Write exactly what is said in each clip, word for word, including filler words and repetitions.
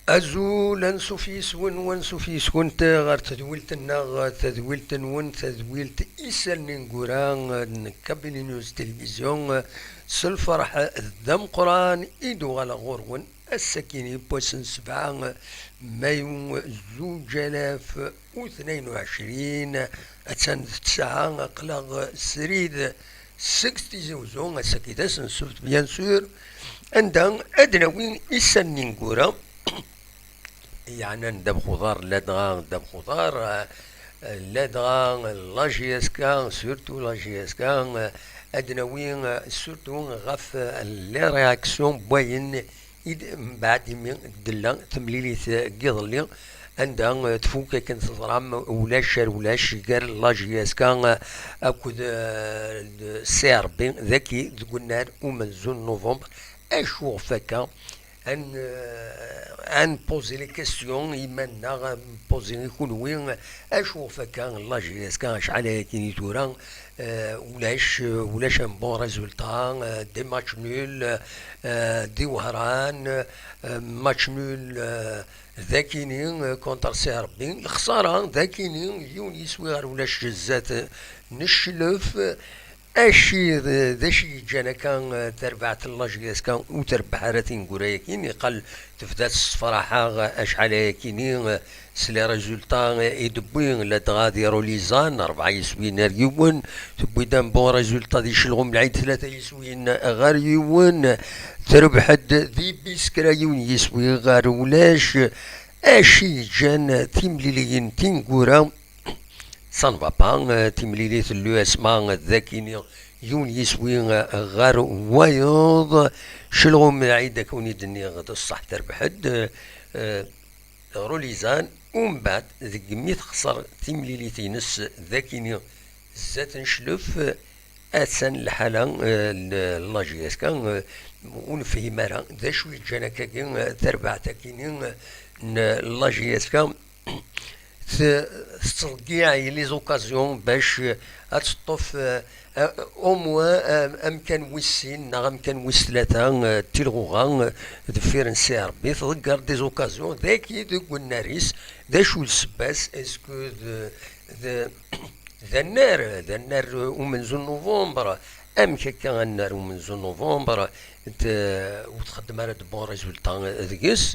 Azul, ansuf yis-wen, wansuf yis-went ɣer tedwilt-nneɣ, tadwilt-nwen, tadwilt Isallen Ineggura n Kabylie News Télévision, s lferḥ d ameqqran i d-uɣaleɣ ɣur-wen ass-agi n wass n sebɛa mayu zuǧ alaf u tnayen u ɛecrin. Attan d ttesɛa, aql-aɣ srid seg Tizi Uzzu, ass-agi d ass n ssebt, bien sûr, anda ad nawi Isallen Ineggura, yeɛnan ddabex uḍar, ladɣa ddabex uḍar, eh, ladɣa la J S K, surtout la J S K, eh, ad nawi, eh, surtout ɣef, eh, les réactions n wayen i d-, mbeɛd imi d-tella temlilit, eh, n yiḍelli, anda, eh, tfuk akken teẓram ulac ar ulac gar la J S K, eh, akked, eh, C R B dagi deg unnar umenzu n novembre. Acu ɣef akka? Ad n-, ad npozi les questions i iman-nneɣ, ad npozi i kunwi, acu ɣef akka la J S K acḥal ayagi i tura, eh, ulac, ulac un bon résultat, eh, des matchs nuls, eh, d iwehran, eh, match nul, eh, d akini, eh, contre C R B, lexsara d akini, yiwen yiswi ɣer ulac zdat n cclef. Aci d, d acu yeǧǧan akka, eh, tarbaɛt n la J S K ur trebbeḥ ara tineggura-agi? Niqal tebda tessefraḥ-aɣ acḥal ayakini, eh, s les résultats, eh, i d-tewwi, ladɣa di Rolizan, rebɛa yiswiyen ar yiwen, tewwi-d un bon résultat di Celɣum Lɛid, tlata yiswiyen ɣer yiwen, terbeḥ-d di Biskra yiwen yiswi ɣer ulac. Aci yeǧǧan timliliyin tineggura? Ça ne va pas, eh, timlilit n l'U S M A, eh, d akini yiwen yiswi, eh, ɣer wayeḍ. Celɣum Lɛid, ad wen-id-nniɣ d ṣṣeḥ, terbeḥ-d, eh, Rolizan, umbeɛd deg mi texṣer timlilit-ines d akini zdat n cclef, eh, attan lḥala, eh, n la J S K, eh, ur nefhim ara d acu yeǧǧan akkagi, eh, tarbaɛt akini, eh, n la J S K. T-, tettḍeyyiɛ les occasions bac, eh, ad teṭṭef, eh, eh, au moins, eh, amkan wis sin neɣ amkan wis tlata, eh, tilɣuɣa, eh, deffir n C R B, tḍegger des occasions dagi deg unnar-is. D acu d ssebba-s? Est-ce que d, d, d annar, d annar umenzu n novembre? Amek akka annar umenzu n novembre, t-, ur txeddem ara de bon résultat deg-s?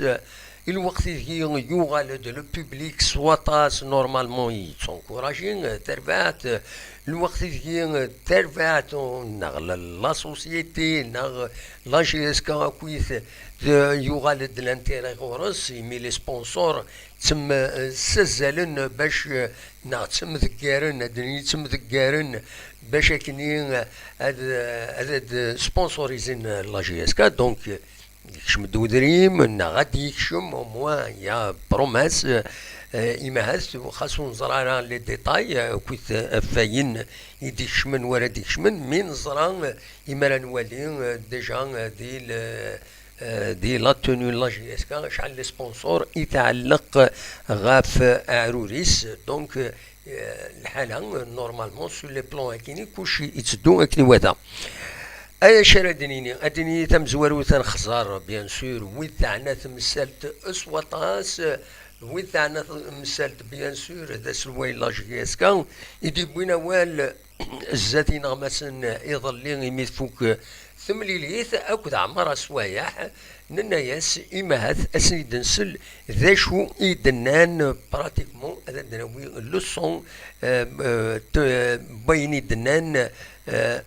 I lweqt ideg yuɣal-d le public s waṭas, normalement yettunkurajin, eh, tarbaɛt, eh, lweqt ideg, eh, tarbaɛt, eh, neɣ la, la société, neɣ la J S K akkit, eh, yuɣal-d l'intérêt ɣur-s, imi les sponsors ttem-, eh, ssazzalen bac, eh, neɣ ttemdeggaren, ad d-nini ttemdeggaren bac akken, eh, ad, eh, ad, ad sponsorisin, eh, la J S K. Donc, eh, yekcem-d udrim, neɣ ad d-yekcem, au moins, il y a promesse, eh, imahat, xas ur neẓra ara les détails, eh, akkit, eh, ɣef wayen i d-ikecmen, wara d-ikecmen, mi neẓra, eh, imi ara nwali, eh, déjà, eh, di le, eh, di la tenue n la J S K, acḥal les sponsors i tɛelleq ɣef aɛrur-is. Donc, eh, lḥala, normalement, sur les plans akini, kulci yetteddu akken iwata. Acu ara d-nini? Ad d-nini tamezwarut ad nexẓer, bien sûr, wid teɛna temsalt s waṭas, wid teɛna temsalt, bien sûr, d aselway n la J S K, i d-yewwin awal zdat ineɣmasen iḍelli imi tfuk temlilit akked Ɛmar Aswayeḥ. Nenna-yas, imahat ad sen-id-nsel d acu i d-nnan, pratiquement, ad d-nawi le son, euh, euh, t-, n wayen i d-nnan, euh,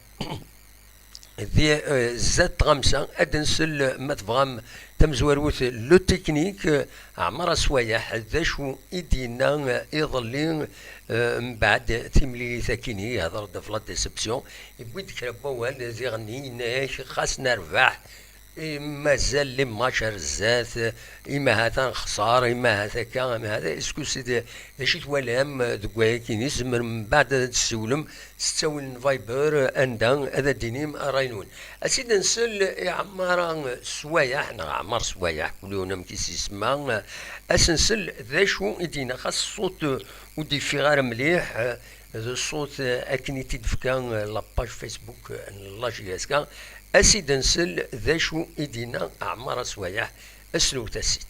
di, euh, zdat tɣamsa. Ad d-nsel, ma tebɣam, tamezwarut, le technique, euh, Ɛmar Aswayeḥ, d acu i d-yenna, euh, iḍelli, euh, mbeɛd timlilit akini, yehder-d ɣef la déception, yewwi-d kra n wawal diɣen, yenna-yak, xas nerbeḥ, i mazal les matchs ar zdat, imahat ad nexṣer, imahat akka, imahat, est-ce que c'est de, d acu i twalam deg wayakini? Tzemrem mbeɛd ad d-tessiwlem s ttawil n Viber, anda ad d-tinim ṛṛay-nwen. Ad tt-id-nsel i Ɛmar Swayeḥ, neɣ Ɛmar Swayeḥ, kul yiwen amek i s-isemma, ad s-nsel d acu i d-yenna, xas ṣṣut ur d-yeffiɣ ara mliḥ, d ṣṣut akken i t-id-tefka la page Facebook n la J S K. Ad s-id-nsel d acu i d-yenna Ɛmar Swayeḥ, aslewt-as-id.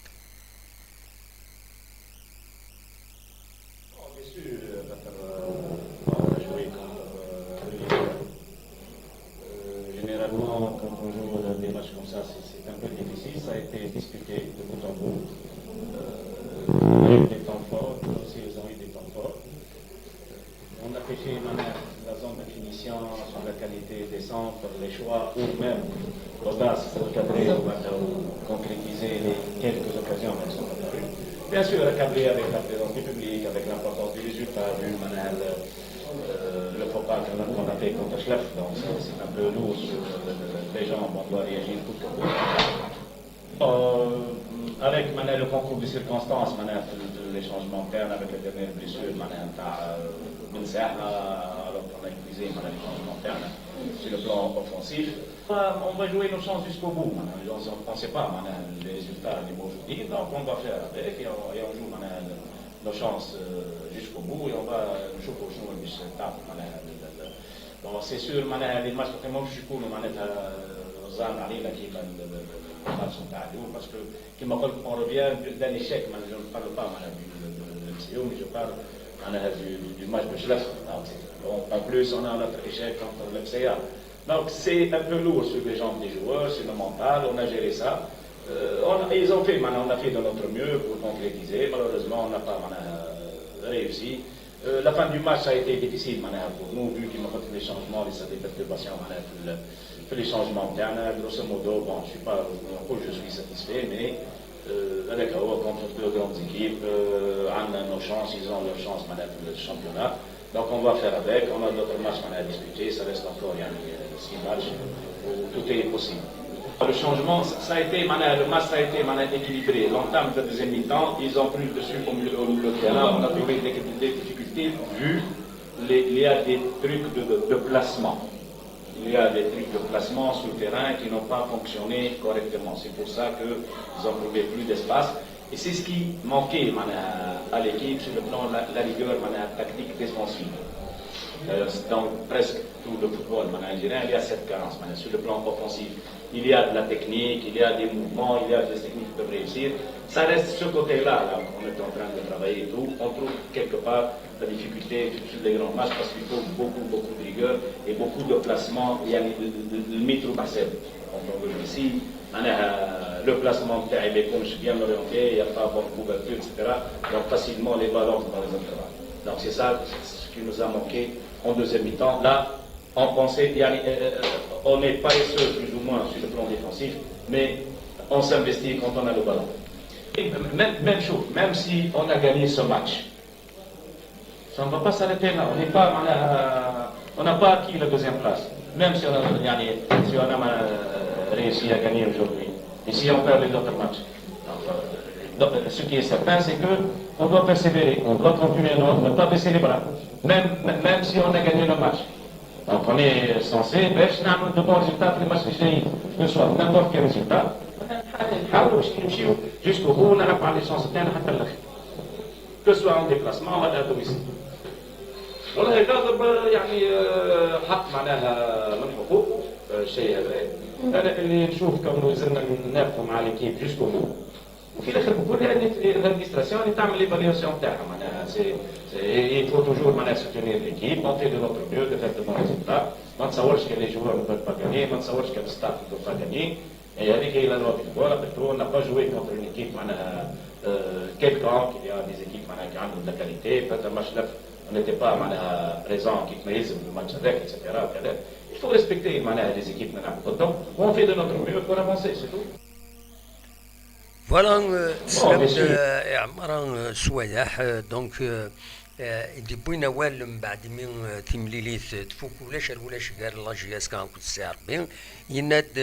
Et maintenant, la zone de finition, sur la qualité des centres, les choix, ou même l'audace pour cadrer ou, ou concrétiser les quelques occasions qui sont apparues. Bien sûr, accablé avec la présence du public, avec l'importance du résultat, du manal, euh, le faux pas qu'on a, qu'on a fait contre Schlef, donc c'est c'est un peu lourd sur le- le- les gens, on doit réagir pour que. Euh, avec معناها, le concours de circonstances, معناها, في في les changements de terrain avec la dernière blessure, معناها, نتاع بن ساحة, alors qu'on a épuisé, معناها, les changements de terrain sur le plan offensif. Euh, On va jouer nos chances jusqu'au bout, معناها, on ne sait pas, معناها, les résultats اللي موجودين, donc on va faire avec et on, et on joue, معناها, nos chances, euh, jusqu'au bout et on va نشوفوا شنو باش تعطي, معناها, ال- ال- ال- Bon, c'est sûr, معناها, les matchs ما باش يكونوا, معناتها, رزان علينا كيما ال- ال- ال- ال- الماتش نتاع اليوم, parce que كيما قلت, on revient d'un échec, معناها, je ne parle pas, معناها, du- de- de- de l'M C O, mais je parle, معناها, du, du- du match de Schlef. Donc, c'est- bon, en plus, on a notre échec contre l'M C A. Donc, c'est un peu lourd sur les jambes des joueurs, sur le mental, on a géré ça. Euh, on a- ils ont fait, معناها, on a fait de notre mieux pour concrétiser. Malheureusement, on n'a pas, معناها, réussi. Euh, la fin du match, ça a été difficile, معناها, pour nous, vu كيما قلت, les changements, les, des perturbations, معناها, في ال- في les changements نتاعنا. Grosso modo, bon, je suis pas, je suis satisfait, mais, euh, هذاك هو, contre deux grandes équipes, euh, عندنا nos chances, ils ont leur chance, معناها, في le championnat. Donc on va faire avec, on a d'autres matchs, معناها, à disputer, ça reste encore, يعني, euh, six matchs où tout est possible. Le changement, ça a été, معناها, le match, ça a été, معناها, équilibré. L'entame de la deuxième mi-temps, ils ont pris le dessus au milieu, au milieu de terrain. On a trouvé des, des difficultés vu les- il y a des trucs de, de- de placement. Il y a des trucs de placement sur le terrain qui n'ont pas fonctionné correctement. C'est pour ça qu'ils ont trouvé plus d'espace. Et c'est ce qui manquait, معناها, à l'équipe sur le plan de la, la rigueur, معناها, tactique défensive. Euh, dans presque tout le football, معناها, algérien, il y a cette carence, معناها, sur le plan offensif. Il y a de la technique, il y a des mouvements, il y a des techniques qui peuvent réussir. Ça reste ce côté-là, là, on est en train de travailler et tout. On trouve quelque part la difficulté sur les grands matchs parce qu'il faut beaucoup, beaucoup de rigueur et beaucoup de placement, يعني, de, de, de, de mettre au bassin. Donc, on veut ici, معناها, le placement تاعي ما يكونش bien orienté, il n'y a pas bonne couverture, et cetera. Donc, facilement, les ballons dans les intervalles. Donc, c'est ça ce qui nous a manqué en deuxième mi-temps. Là, on pensait, يعني, euh, euh, on est paresseux plus ou moins sur le plan défensif, mais on s'investit quand on a le ballon. Et même, même chose, même si on a gagné ce match, ça ne va pas s'arrêter là. On n'est pas, معناها, on n'a pas acquis la deuxième place. Même si on a, يعني, si on a euh, réussi à gagner aujourd'hui, et si on perd les autres matchs. Donc, euh, donc, ce qui est certain, c'est que on doit persévérer, on doit continuer, non, ne pas baisser les bras. Même, même si on a gagné le match. Donc, on est censé باش نعمل de bons résultats في les matchs الجايين, que ce soit n'importe quel résultat. نحاولوا باش نمشيو jusqu'au bout, نلعبوا على les chances تاعنا حتى الاخر. Que ce soit en déplacement ولا à domicile. والله غاضب, يعني, آه، حق معناها من حقوقه, آه، الشيء هذا. انا اللي نشوف كونه زلنا ننافقوا مع l'équipe jusqu'au bout. وفي الاخر نقول يعني l'administration اللي تعمل l'évaluation تاعها, معناها c'est, c'est, il faut toujours, معناها, soutenir l'équipe, on fait de notre mieux, de faire de bons résultats. ما نتصورش que les joueurs ne peuvent pas gagner, ما نتصورش que le staff ne peut pas gagner. Et هذيك هي la loi du football. Après tout, on n'a pas joué contre une équipe, معناها, euh, quelconque. Il y a des équipes, معناها, qui ont de la qualité. Peut-être match neuf, on n'était pas, معناها, présent كيف ما يلزم في الماتش هذاك, et cetera وكذا. Il faut respecter, معناها, les équipes اللي نلعبوا ضدهم, on fait de notre mieux pour avancer, c'est tout. Voilà, euh, Bon, bien sûr. Iɛemmer, euh, Swayaḥ, euh, donc, euh, euh, i d-yewwin awal mbeɛdmi, euh, timlilit, euh, tfuk ulac ar ulac gar la J S K akked Ssi Ṛebbi, yenna-d,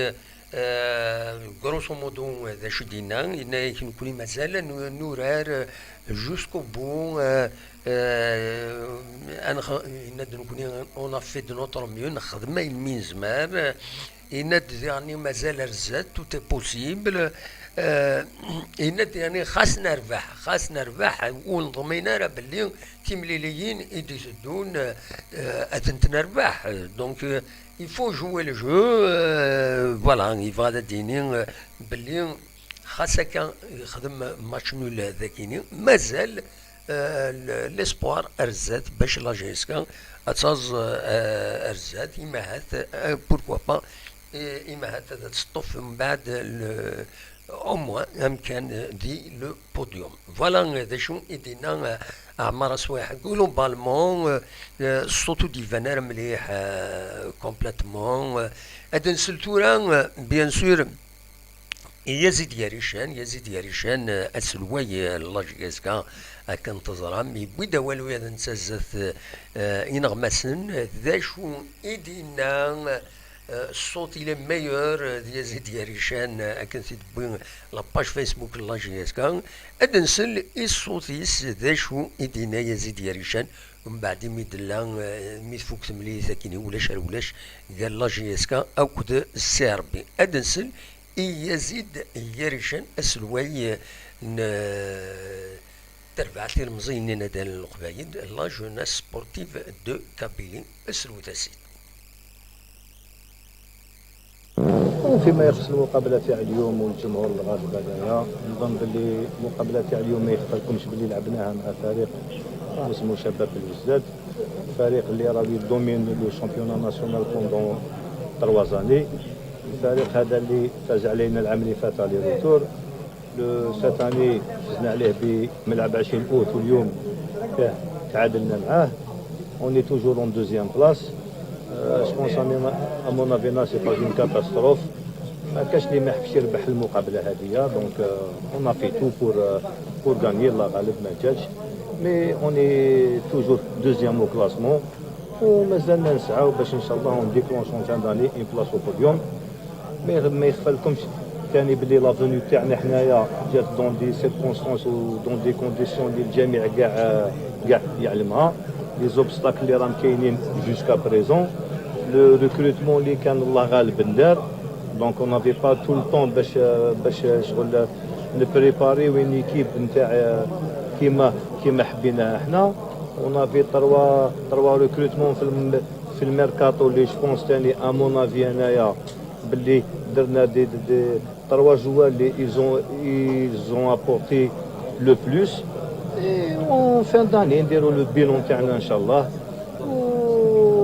euh, grosso modo, euh, d acu i d-yenna, yenna-yak nekkni mazal n-, nurar, euh, jusqu'au bout, euh, euh, ad nx-, yenna-d nekkni on a fait de notre mieux, nexdem ayen mi nezmer, euh, yenna-d diɣen mazal ar zdat, tout est possible. Euh, yenna-d diɣen xas nerbeḥ, xas nerbeḥ, ur neḍmin ara belli timliliyin i d-iteddun, euh, ad tent-nerbeḥ. Donc, euh, il faut jouer le jeu, euh, voilà, yebɣa ad d-yini, euh, belli xas akka yexdem match nul dagini, mazal, euh, l-, l'espoir ar zdat bac la J S K ad taẓ, euh, ar zdat, imahat, euh, pourquoi pas, i-, imahat ad teṭṭef mbeɛd le, au moins amkan di le podium. Voilà d acu i d-yenna Ɛmar Aswayeḥ. Globalement, ṣṣut ur d-iban ara mliḥ complètement. Ad nsel tura, bien sûr, i Yazid Yarican. Yazid Yarican, aselway n la J S K, akken teẓram, yewwi-d awal ula d netta zdat ineɣmasen. D acu i d-yenna? Ṣṣut il est meilleur, d Yazid Yarican, akken t-id-tewwi la page Facebook n la J S K. Ad nsel i ṣṣut-is, d acu i d-yenna Yazid Yarican, mbeɛd imi d-tella, mi tfuk temlilit akkin i ulac ar ulac gar la J S K akked Sserbi. Ad nsel i Yazid Yarican, aselway n terbaɛt ilemẓiyen n Inadalen n Leqbayel, la Jeunesse Sportive de Kabylie. Aselwet-as-id. وفيما يخص المقابلة تاع اليوم والجمهور الغالب هذايا، نظن باللي المقابلة تاع اليوم ما يخفالكمش باللي لعبناها مع فريق اسمه شباب بلوزداد، فريق اللي راه يدومين لو شامبيونا ناسيونال بوندون تروا زاني. الفريق هذا اللي فاز علينا العام اللي فات aller retour، لو سيت اني فزنا عليه بملعب عشرين اوت، واليوم تعادلنا معاه. On est toujours en deuxième place. Je pense à mon avis là c'est pas une catastrophe. ما كاش اللي ما يحبش يربح المقابله هذه. Donc on a fait tout pour pour gagner. الله غالب ما جاتش. Mais on est toujours deuxième au classement. ومازالنا نسعاو باش ان شاء الله on déclenche en fin d'année une place au podium. ما يخفالكمش ثاني بلي la venue تاعنا حنايا جات dans des circonstances و dans des conditions اللي الجميع كاع كاع يعلمها. Les obstacles اللي راهم كاينين jusqu'à présent. Le recrutement اللي كان الله غالب ندار. Donc on n'avait pas tout le temps باش باش شغل نبريباريو une équipe نتاع كيما كيما حبيناها حنا. On avait trois trois recrutements في في الميركاتو اللي je pense ثاني à mon avis انايا باللي درنا des des trois joueurs اللي ils ont ils ont apporté le plus. Et en fin d'année نديرو le bilan تاعنا ان شاء الله.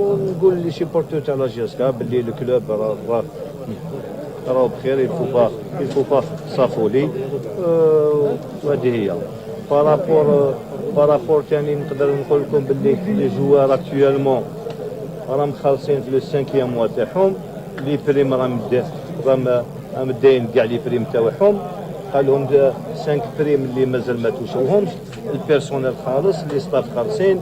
ونقول les supporters تاع la J S K باللي le club راه راه راهو بخير. Il faut pas il faut pas s'affoler. وهذه هي. Par rapport par rapport ثاني نقدر نقول لكم باللي les joueurs actuellement راهم خالصين في le cinquième mois تاعهم. Les primes راهم راهم راهم داين كاع les primes تاعهم. قال لهم cinq primes اللي مازال ما توشوهمش. Le personnel خالص، les staff خالصين.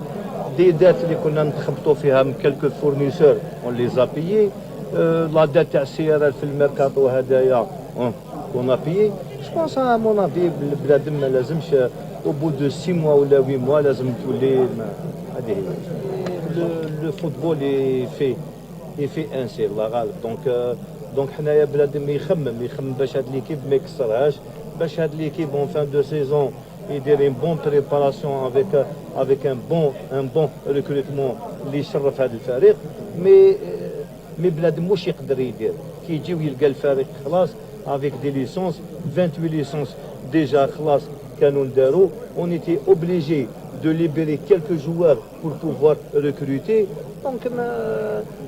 Des dettes اللي كنا نتخبطوا فيها من quelques fournisseurs on les a payés. La dette تاع C R L في الميركاتو هذايا on a payé. Je pense à mon avis بنادم ما لازمش au bout de six mois ولا huit mois لازم تولي. هذه هي. Le football est fait est fait ainsi. الله غالب. Donc donc حنايا بنادم يخمم يخمم باش هاد l'équipe ما يكسرهاش، باش هاد l'équipe en fin de saison يدير une bonne préparation avec avec un bon un bon recrutement اللي يشرف هذا الفريق. Mais mais بنادم واش يقدر يدير كي يجي ويلقى الفريق خلاص avec des licences, vingt-huit licences déjà خلاص كانوا نداروا. On était obligé de libérer quelques joueurs pour pouvoir recruter. Donc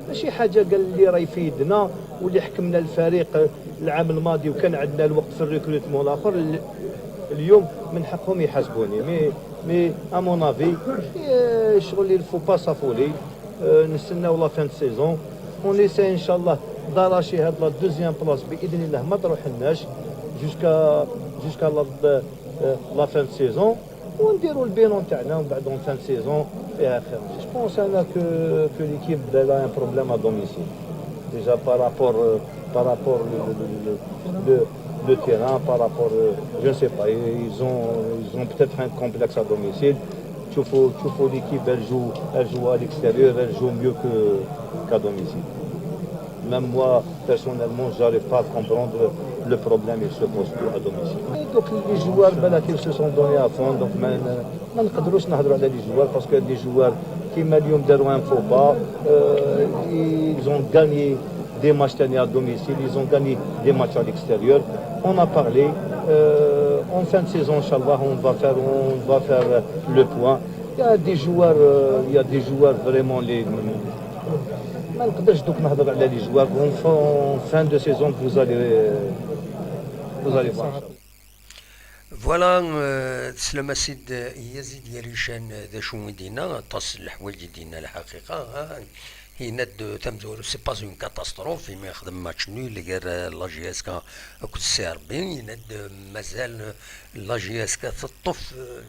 ماشي حاجه قال اللي راهي في يدنا واللي حكمنا الفريق العام الماضي وكان عندنا الوقت في ال recrutement الاخر. اليوم من حقهم يحاسبوني. Mais mais à mon avis شغل il faut pas s'affoler. نستناو la fin de saison. On essaie ان شاء الله d'arracher هاد la deuxième place باذن الله ما تروحلناش jusqu'à jusqu'à la la fin de saison. ونديروا le bilan تاعنا ومن بعد en fin de saison فيها خير. Je pense انا que que l'équipe elle a un problème à domicile. Déjà par rapport par rapport le le le terrain, par rapport je ne sais pas, ils ont ils ont peut-être un complexe à domicile. تشوفوا تشوفوا l'équipe elle joue elle joue à l'extérieur, elle joue mieux que qu'à domicile. Même moi, personnellement, j'arrive pas à comprendre le problème, il se pose tout à domicile. Donc les joueurs, ben, ils se sont donnés à fond, donc ما ما نقدروش نهضروا على les joueurs parce que les joueurs كيما اليوم داروا un faux pas. Ils ont gagné des matchs تاني à domicile, ils ont gagné des matchs à l'extérieur. On a parlé. En fin de saison, Inch'Allah, on va faire on va faire le point. Il y a des joueurs, il y a des joueurs vraiment les ما نقدرش دوك نهضر على les joueurs. En fin de saison vous allez Vous allez voir. Voilà, euh, teslam-as-id i Yazid Yarican, d acu i d-yenna, aṭas n leḥwayeǧ i d-yenna lḥaqiqa, ha. Yenna-d, euh, tamezwarut, c'est pas une catastrophe, imi yexdem match nul gar, euh, la J S K akked C R B, yenna-d, euh, mazal, euh, la J S K teṭṭef, euh,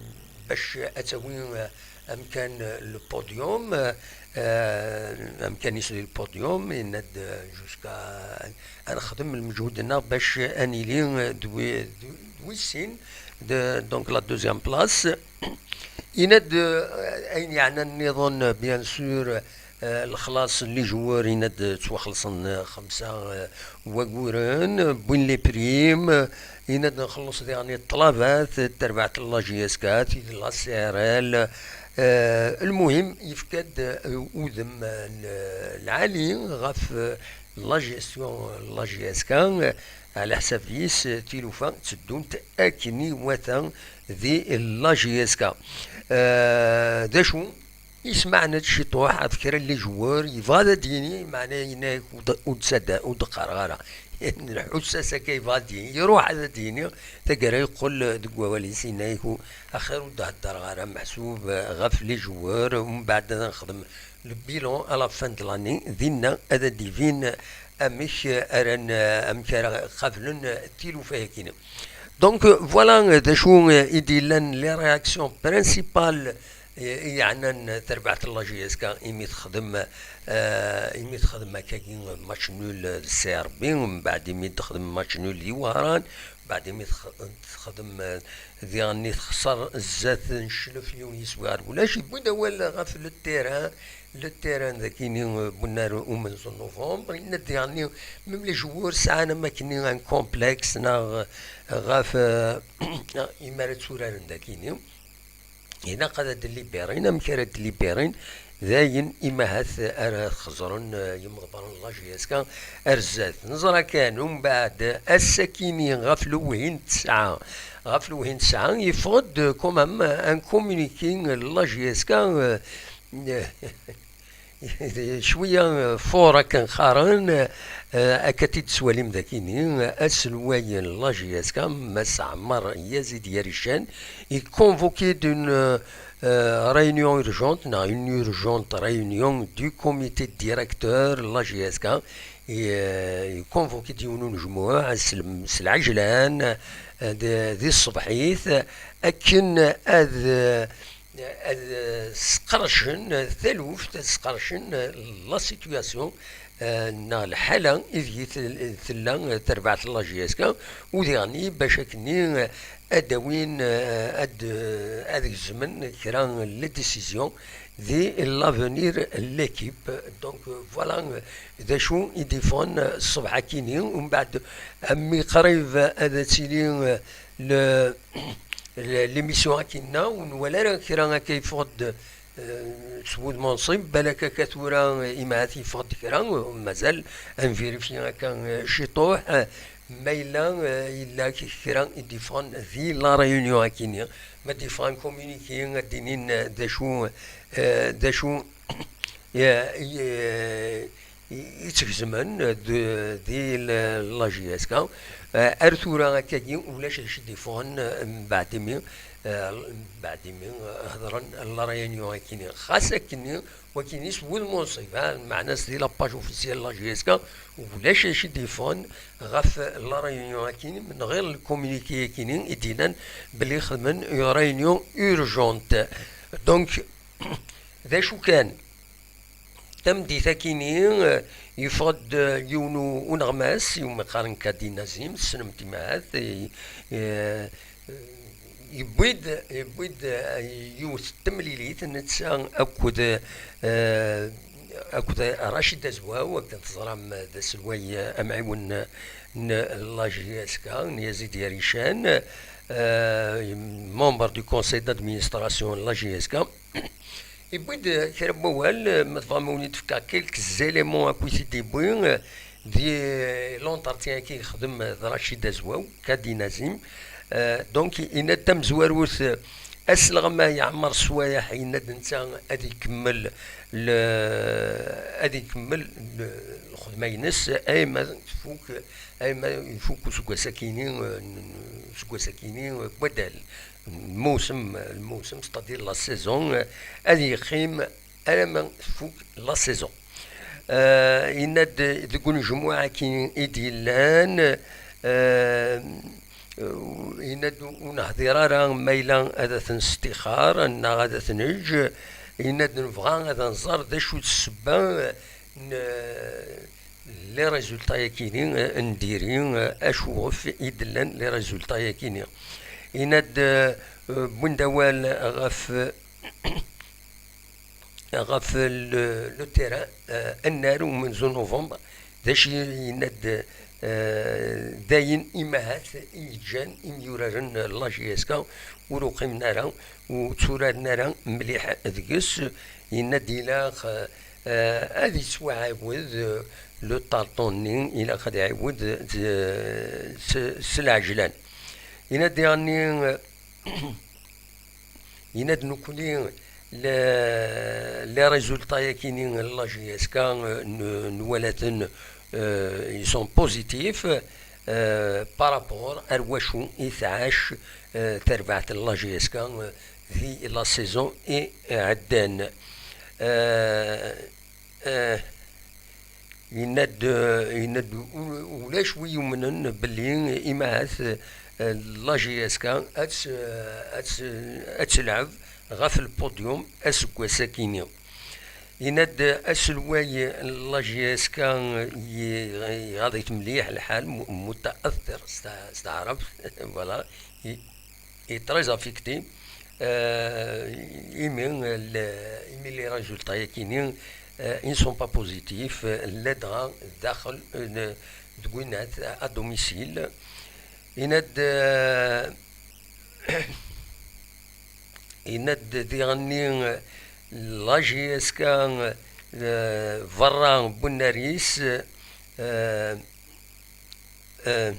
bac ad tawi, euh, amkan, euh, le podium, euh, amkan-is di le podium, yenna-d, euh, jusqu'à ad nexdem lmeǧhud-nneɣ bac ad nili d wi-, d wis sin, de, donc la deuxième place. Yenna-d, euh, ayen yeɛnan nniḍen, bien sûr, euh, lexlaṣ n les joueurs, yenna-d ttwaxelṣen, euh, xemsa, euh, waguren, euh, wwin les primes, euh, yenna-d nxelleṣ diɣen ṭṭlabat, euh, tarbaɛt n la J S K, tid n la C R L, euh, lmuhim, yefka-d, euh, udem, euh, l-, lɛali ɣef, euh, la gestion n la J S K, euh, ɛla ḥsab-is, euh, tilufa tteddunt akken iwata di la J S K. Euh, d acu? Yesmeɛna-d ciṭuḥ ɣef kra n les joueurs, yebɣa ad d-yini, meɛna yenna-yak ur d-, ur d-ttadda-, ur d-qqareɣ ara. Nḥuss-as akka yebɣa ad d-yini, iruḥ ad d-yini, taggara yeqqel deg wawal-is, yenna-yak u-, axir ur d-heddreɣ ara, meḥsub, eh, ɣef les joueurs, umbeɛd ad nexdem le bilan à la fin de l'année, dinna ad d-ibin amek ara n-, amek ara qablen tilufa-yagi. Donc, voilà, d acu i d-yellan les réactions principales i yeɛnan tarbaɛt n la J S K imi texdem, eh, imi texdem akkagi match nul d C R B, mbeɛd imi texdem match nul di Wehran, mbeɛd imi tex-, texdem, eh, diɣenni texṣer zdat n Cclef, yiwen yiswi ɣer ulac, yewwi-d awal ɣef le terrain, le terrain dagini, eh, bunnar umenzu n novembre, yenna-d diɣenni même les joueurs sɛan am akkenni un complexe neɣ ɣef, eh, imi ara tturaren dagini. Ilaq ad d-libérin, amek ara d-libérin? Dayen, imahat ara xeẓren, eh, yimḍebbren n la J S K ar zdat. Neẓra kan, umbeɛd, ass-akini ɣef lewhi n tesɛa, ɣef lewhi n tesɛa, yeffeɣ-d, eh, quand même, un communiqué n la J S K, eh, cwiya, eh, fort akken qqaren, eh, akka t-id-teswalim dakini, eh, aselway n la J S K, Mass Ɛmar Yazid Yarican, il convoquait d'une, euh, euh, réunion urgente, non, une urgente réunion du comité directeur de la J S K. Et, euh, il convoquait yiwen unejmuɛ s l-, s lɛejlan, euh, d, di tṣebḥit, akken ad, euh, ad sqercen taluft, ad sqercen la situation, eh, neɣ lḥala ideg tel-, tella, eh, terbaɛt n la J S K, u diɣenni bac akkenni, eh, ad d-awin, eh, ad, eh, ad gezmen kra n les décisions di l'avenir n l'équipe. Donc, eh, voilà, eh, d acu i d-iffɣen, eh, ṣṣbeḥ-akini, umbeɛd, eh, mi qrib ad tili, eh, le, le, l'émission akkinna, ur nwala ara kra akka yeffeɣ-d, eh, s wudem unṣib, balak akka tura, eh, imahat yeffeɣ-d kra, eh, mazal ad nvirifyi akka, eh, ciṭuḥ, eh, ma yella, eh, yella k-, kra i d-iffɣen di La Réunion akkinni, ma d-iffeɣ un communiqué, ad d-inin, eh, d acu, eh, d acu, eh, eh, i, i tt-gezmen d-, di l-, la J S K. Eh, ar tura akkagi ulac acu d-iffɣen, eh, mbeɛd imi, eh, mbeɛd imi, eh, hedren La Réunion akini. Xas akkenni, wakini s wudem unṣib, ha, meɛna-s di la page officielle la J S K, ulac acu d-iffɣen ɣef La Réunion akini, min ɣir le communiqué akini, i d-yennan belli xedmen une réunion urgente. Donc, d acu kan, tameddit akini, eh, yeffeɣ-d, eh, yiwen u-, uneɣmas, iwumi qqaren Kadi Nazim, tessnem-t imahat, eh, eh, yewwi-d, yewwi-d, eh, yiwet n temlilit, netta akked, eh, akked Rachid Azwaw, akken teẓram, d aselway, eh, amɛiwen n la J S K, n Yazid Yarican, eh, membre du conseil d'administration n la J S K. Yewwi-d kra n wawal, ma tebɣam ad wen-id-fkeɣ quelques éléments akk i t-id-yewwi, di l'entretien-agi yexdem d Rachid Azwaw, Kadi Nazim. Euh, donc, yenna-d tamezwarut, euh, Asleɣma Yeɛmer Swayeḥ yenna-d netta ad ikemmel l-, ad ikemmel l-, lxedma-ines ayma tfuk, ayma ifuk useggas-akini, n-, n-, useggas-akini n waddal, lmewsem, lmewsem, c'est-à-dire la saison, ad yeqqim alamma tfuk la saison. Euh, yenna-d deg unejmuɛ-agi i d-yellan, euh, yenna-d ur nehdir ara ma yella ad t-nestixar neɣ ad t-neǧǧ. Yenna-d nebɣa ad nẓer d acu d ssebba n les résultats-agi n diri, acu ɣef i d-llan les résultats-agi. Yenna-d, euh, wwin-d awal ɣef ɣef le, le terrain, euh, annar umenzu novembre, d acu yenna-d, euh, d ayen imahat i yeǧǧan imyuraren n la J S K ur uqimen ara, ur tturaren ara mliḥ deg-s. Yenna-d ilaq, euh, ad yettwaɛawed, euh, le tartan-nni, ilaq ad iɛawed, euh, s, s lɛejlan. Yenna-d diɣenni, euh, Yenna-d nekkni le-, les résultats-agi n la J S K, euh, n-, nwala-ten, euh, ils sont positifs, euh, par rapport ar wacu i tɛac, euh, terbaɛt n la J S K, euh, di la saison iɛeddan. Euh, euh, Yenna-d, yenna-d u-, ulac wi yumnen belli imahat, eh, la J S K ad tt-, ad tt-, ad telɛeb ɣef lpudyum aseggas-akini. Yenna-d aselway n la J S K ye-, iɣaḍ-it mliḥ lḥal, mu-, mutaathir s ta-, s taɛrabt, voilà. Est très affecté. Euh, imi, le-, imi les résultats-akini, euh, ils ne sont pas positifs, euh, ladɣa daxel, euh, deg winat à domicile. Yenna-d, euh, yenna-d diɣenni, euh, la J S K, euh, berra n unnar-is, euh, euh,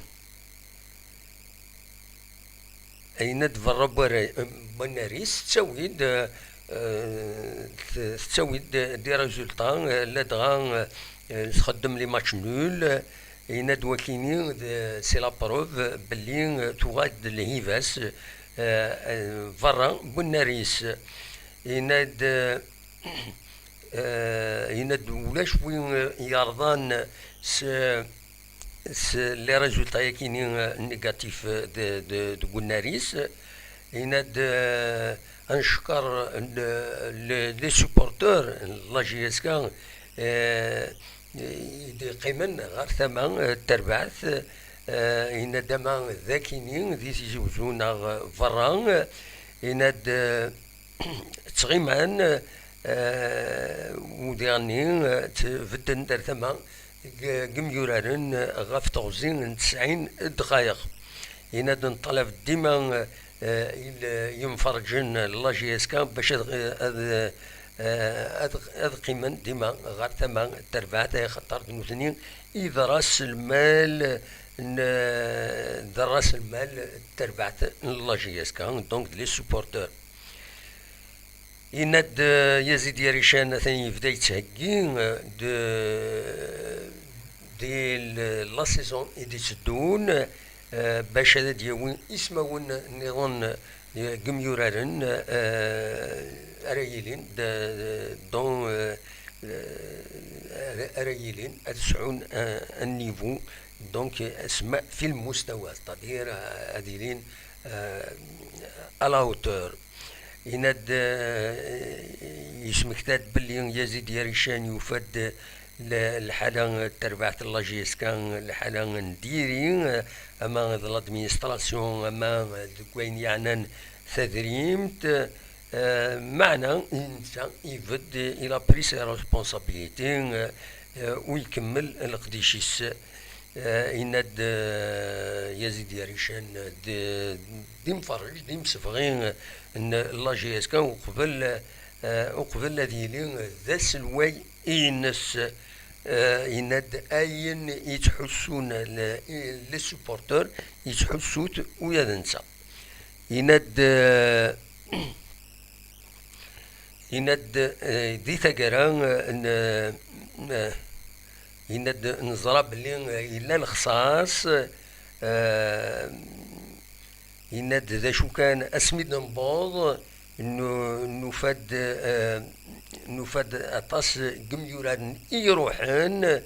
Yenna-d berra n unnar-is, tettawi-d, eh, t-, tettawi-d des résultats, eh, ladɣa, eh, txeddem les matchs nuls, eh, yenna-d wakini, d-, c'est la preuve belli, eh, tuɣal-d lhiba-s, eh, eh, berra n unnar-is. Yenna-d, eh, Eh, yenna-d ulac wi, eh, yerḍan s, s les résultats-akini, eh, négatifs, eh, de, de, deg unnar-is. Yenna-d, eh, ad neckeṛ, eh, le, les supporters n la J S K, eh, i d-yeqqimen ɣer tama, eh, n terbaɛt. Eh, yenna-d ama d akini di Tizi Uzzu neɣ berra. Yenna-d, eh, ttɣiman, eh, udiɣ-nni, eh, tt-, bedden-d ar tama g-, g imyuraren, eh, ɣef teɣzi n tesɛin ddqayeq. Yenna-d neṭṭalab dima, eh, il-, yimferǧen n la J S K bac ad, ad, eh, ad, ad qqimen dima ɣer tama n terbaɛt, axaṭer d nutni i d ras lmal n, d ras lmal n terbaɛt n la J S K, donc d les supporters. Yenna-d, eh, Yazid Yarican atan yebda yettheggi, eh, de, di l-, la saison i d-itteddun, eh, bac ad d-yawi ismawen nniḍen, eh, deg imyuraren, eh, ara yilin, de, de, dont, eh, eh, ara, ara yilin ad sɛun, eh, un niveau, donc, eh, asma fi lmustawa, c'est-à-dire, eh, ad ilin, eh, à la hauteur. Yenna-d, eh, yesmekta-d belli Yazid Yarican yufa-d l-, lḥala n terbaɛt n la J S K, lḥala n diri, ama d l'administration, ama deg wayen yeɛnan tadrimt, eh, meɛna netta ibedd, il a pris ses responsabilités, eh, u ikemmel leqdic-is. Eh, yenna-d, eh, Yazid Yarican d, d imferrej, d imsebɣi n la J S K uqbel, eh, uqbel ad yili d aselway-ines. Eh, yenna-d ayen yettḥussun le-, les supporters, yettḥussu-t ula d netta. Yenna-d, eh, Yenna-d, eh, di taggara, eh, n, eh, yenna-d neẓra belli, eh, yella lexṣaṣ, eh, yenna-d d acu kan, asmi d-newweḍ, nu-, nufa-d, eh, nufa-d aṭas n yemyuraren i iruḥen, eh,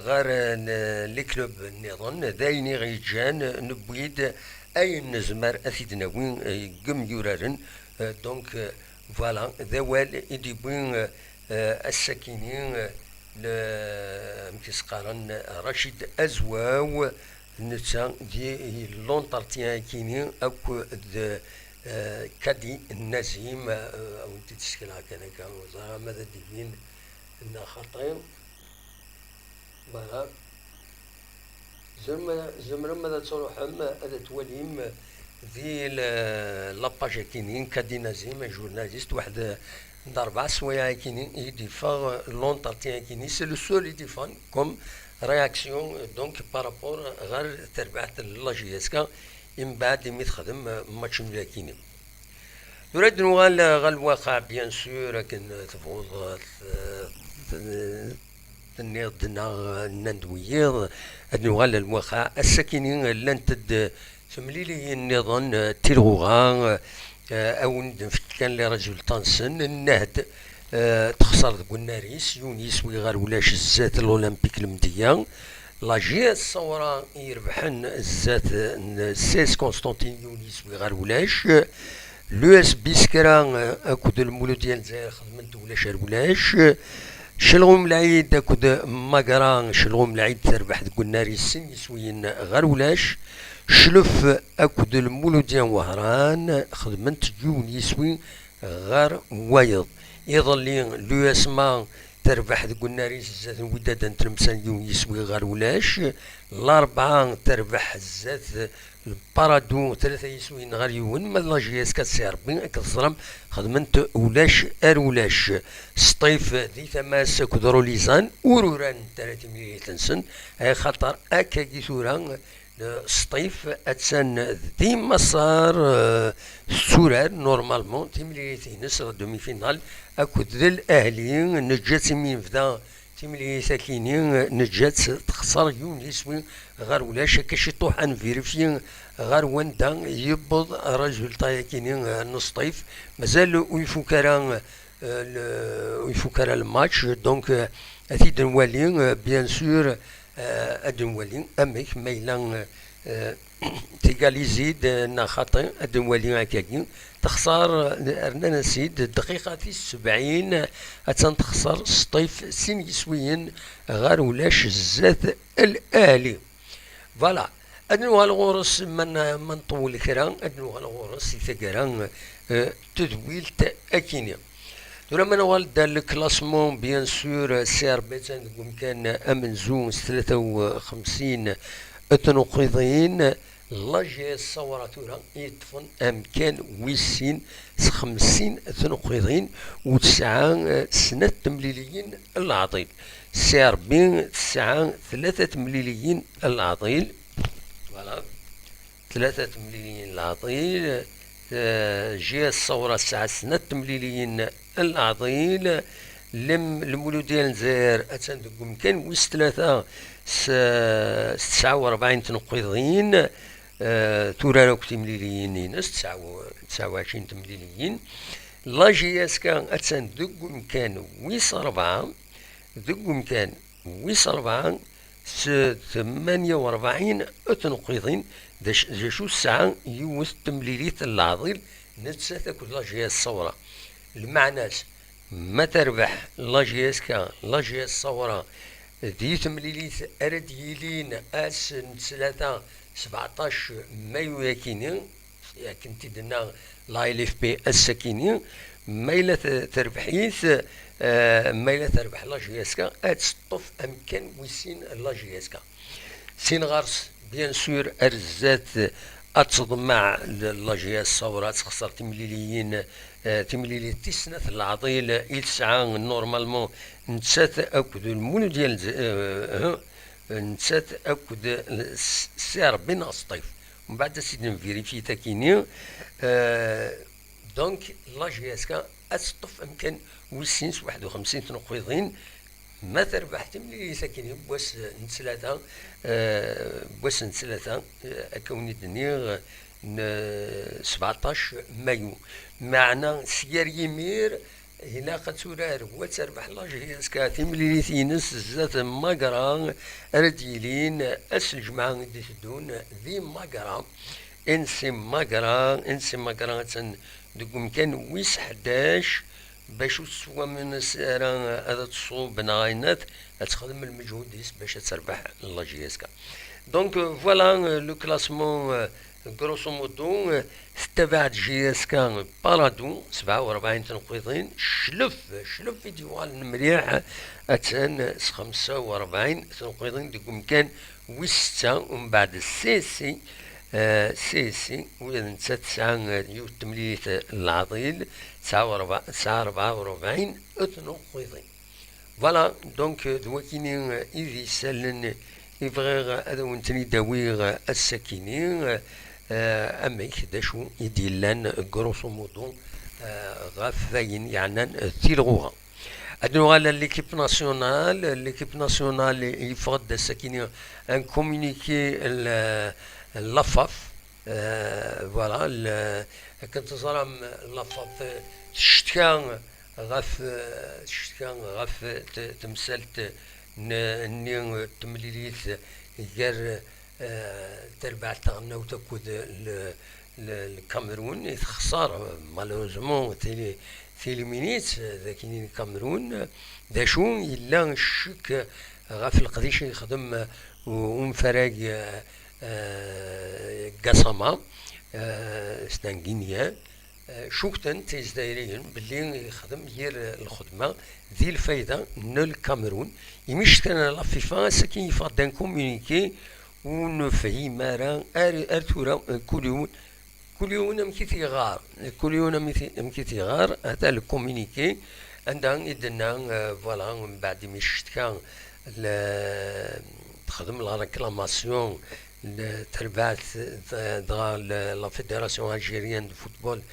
ɣer, eh, n-, les clubs nniḍen, d ayen i ɣ-yeǧǧan newwi-d ayen nezmer ad t-id-nawi, eh, deg yemyuraren. Eh, donc, eh, voilà, d awal i d-yewwi, eh, eh, ass-akini, eh, le-, amek i s-qqaren, Racid Azwaw, netta di l'entretien-akini akked, eh, Kadi Nazim, eh, a wen-t-id-sekneɣ kan akka, ur ẓriɣ ma ad d-ibin neɣ xaṭi. Voilà. Tzemrem, tzemrem ad truḥem ad twalim di la, la page-akini, Kadi Nazim, un journaliste, waḥed n rebɛa swayeɛ akini i d-yeffeɣ l'entretien-akini, c'est le seul i d-yeffɣen comme réaction, donc, par rapport ɣer terbaɛt n la J S K, imbeɛd imi texdem match nul akini. Tura ad nuɣal ɣer lwaqa, bien sûr, akken tebɣuḍ, eh, t-, tenniḍ-d neɣ nnan-d wiyiḍ, ad nuɣal ɣer lwaqa. Ass-akini llant-d temliliyin nniḍen, eh, tilɣuɣa, eh, a wen-d-nefk kan les résultats-nsen. Nnehd, eh, texṣer deg unnar-is, yiwen yiswi ɣer ulac zdat l'Olympique Lemdeyya. La J S Ṣawra i irebḥen zdat n C S Constantine, yiwen yiswi ɣer ulac. L'U S B Skra, eh, akked Lmuludya n Lezzayer xedmen-d ulac ar ulac. Celɣum Lɛid akked Magra, Celɣum Lɛid terbeḥ deg unnar-is sin yiswiyen ɣer ulac. Clef akked Lmuludya n Wehran xedment-d yiwen yiswi ɣer wayeḍ. Iḍelli, l'U S M A terbeḥ deg unnar-is zdat n Wydad n Tlemsan yiwen yiswi ɣer ulac. Larebɛa terbeḥ zdat Paradou tlata yiswiyen ɣer yiwen, ma d la J S K S C R B, akken teẓram, xedment ulac ar ulac. Sṭif di tama-s akked Rolizan ur urarent ara timlilit-nsen, axaṭer akkagi tura, eh, Sṭif attan di Maṣer, eh, tetturar normalement timlilit-ines ɣer demi-finale akked Al Ahli. Neǧǧa-tt imi yebda timlilit-akini, neǧǧa-tt texṣer yiwen yiswi ɣer ulac. Akka ciṭuḥ ad nvirifyi ɣer wanda yewweḍ résultat-yakini, eh, n Sṭif. Mazal ur ifuk ara, eh, le-, ur ifuk ara le match, donc, eh, ad t-id-nwali, eh, bien sûr, eh, ad nwali amek ma yella, eh, tegalizi-d, eh, neɣ xaṭi, ad nwali akkagi. Texṣer, eh, rnan-as-id dqiqa tis sebɛin, attan texṣer Sṭif sin yiswiyen ɣer ulac zdat Al Ahli. Voilà. Ad nuɣal ɣur-s, ma n-, ma nṭewwel kra, ad nuɣal ɣur-s i taggara, eh, tedwilt akini. Tura ma nuɣal-d ar le classement, bien sûr, C R B attan deg umkan amenzu s tlata u xemsin tnuqqiḍin. La J S Ṣawra tura i yeṭṭfen amkan wis sin s xemsin tnuqqiḍin, u tesɛa, eh, snat temliliyin n leɛḍil. C R B tesɛa tlata temliliyin n leɛḍil. Voilà. Tlata temliliyin n leɛḍil. Eh, J S Ṣawra tesɛa snat temliliyin n leɛḍil. Lem-, Lmuludya n Lezzayer attan deg umkan wis tlata s, s tesɛa u rebɛin tneqqiḍin. Eh, turar akk timliliyin-ines, tesɛa u, tesɛa u ɛecrin temliliyin. La J S K attan deg umkan wis rebɛa, deg umkan wis rebɛa s tmanya u rebɛin tneqqiḍin, d ac-, d acu tesɛa yiwet temlilit n leɛḍil nettat akked la J S Ṣawra. Lmeɛna-s, ma terbeḥ la J S K, la J S Ṣawra, di temlilit ara d-yilin ass n ttlata, sbeɛṭac mayu-yakini, akken t-id-tenna la L F P ass-akini, ma yella te-, terbeḥ-it, eh, ma yella terbeḥ la J S K, ad teṭṭef amkan wis sin la J S K. Sin ɣer-s, bien sûr, ar zdat ad teḍmeɛ l-, la J S Ṣawra, ad texṣer timliliyin, eh, timlilit tis snat n leɛḍil i tesɛa normalement nettat akked Lmuludya n Lez-, eh, eh, nettat akked s-, Si Ṛebbi neɣ Sṭif. Mbeɛd ad tt-id-nvirifyi takini, eh, Donc, la J S K ad teṭṭef amkan wis sin s waḥed u xemsin tneqqiḍin, ma terbeḥ timlilit akkin n wass n ttlata, eh, n wass n ttlata, eh, akka wen-d-nniɣ, n, eh, sebɛeṭṭac mayu. Meɛna, s gar yimir, ilaq ad turar, wa ad terbeḥ la J S K timlilit-ines zdat Magra, ara d-yilin ass n ljemɛa i d-iteddun di Magra. N C Magra, N C Magra attan deg umkan wis ḥdac, bac ur tettwamen ara ad tṣub neɣ ayen ad, ad texdem lmeǧhud-is bac ad terbeḥ la J S K. Donc, euh, voilà, euh, le classement, euh, grosso modo, euh, tettabaɛ-d J S K Parado, sebɛa u rebɛin tneqqiḍin, Clef, Clef i d-yuɣalen mliḥ, attan s xemsa u rebɛin tneqqiḍin deg umkan wis setta, umbeɛd C S C, eh, C S C, ula d netta tesɛa, eh, yiwet temlilit, eh, n leɛḍil, tesɛa u rebɛa, tesɛa rebɛa u rebɛin tneqqiḍin. Voilà, donc, euh, d wakini, euh, i d isallen i bɣiɣ ad awen-ten-id-awiɣ, euh, ass-akini, euh, euh, amek, d acu i d-yellan, grosso modo, euh, ɣef wayen yeɛnan, euh, tilɣuɣa. Ad nuɣal à l'équipe nationale. L'équipe nationale yeffeɣ-d ass-akini un communiqué n la, n la FAF. Euh, voilà, le, akken teẓram, la FAF teccetka ɣef, teccetka ɣef t-, temsalt n, nni n temlilit gar, eh, terbaɛt taɣelnawt akked le, le, le Cameroun, i texṣer, malheureusement, tili, tili minutes, eh, d akin i Cameroun. D acu, yella ccek ɣef leqdic i yexdem, eh, u-, umfarag, eh, eh, Gassama, eh, c'est un Guinéen. Eh, cukten-t Izzayriyen belli yexdem yir lxedma di lfayda n Lkamerun. Imi cetkan la FIFA, ass-agi yeffeɣ-d un communiqué ur nefhim ara ar, ar tura, eh, kul yiwen, kul yiwen amek i t-iɣar, kul yiwen amek i t-, amek i t-iɣar, ata le communiqué, anda i d-tenna, eh, voilà, mbeɛd imi cetkan le, texdem la réclamation, le, terbaɛt, d-, dɣa le, la Fédération Algérienne de Football,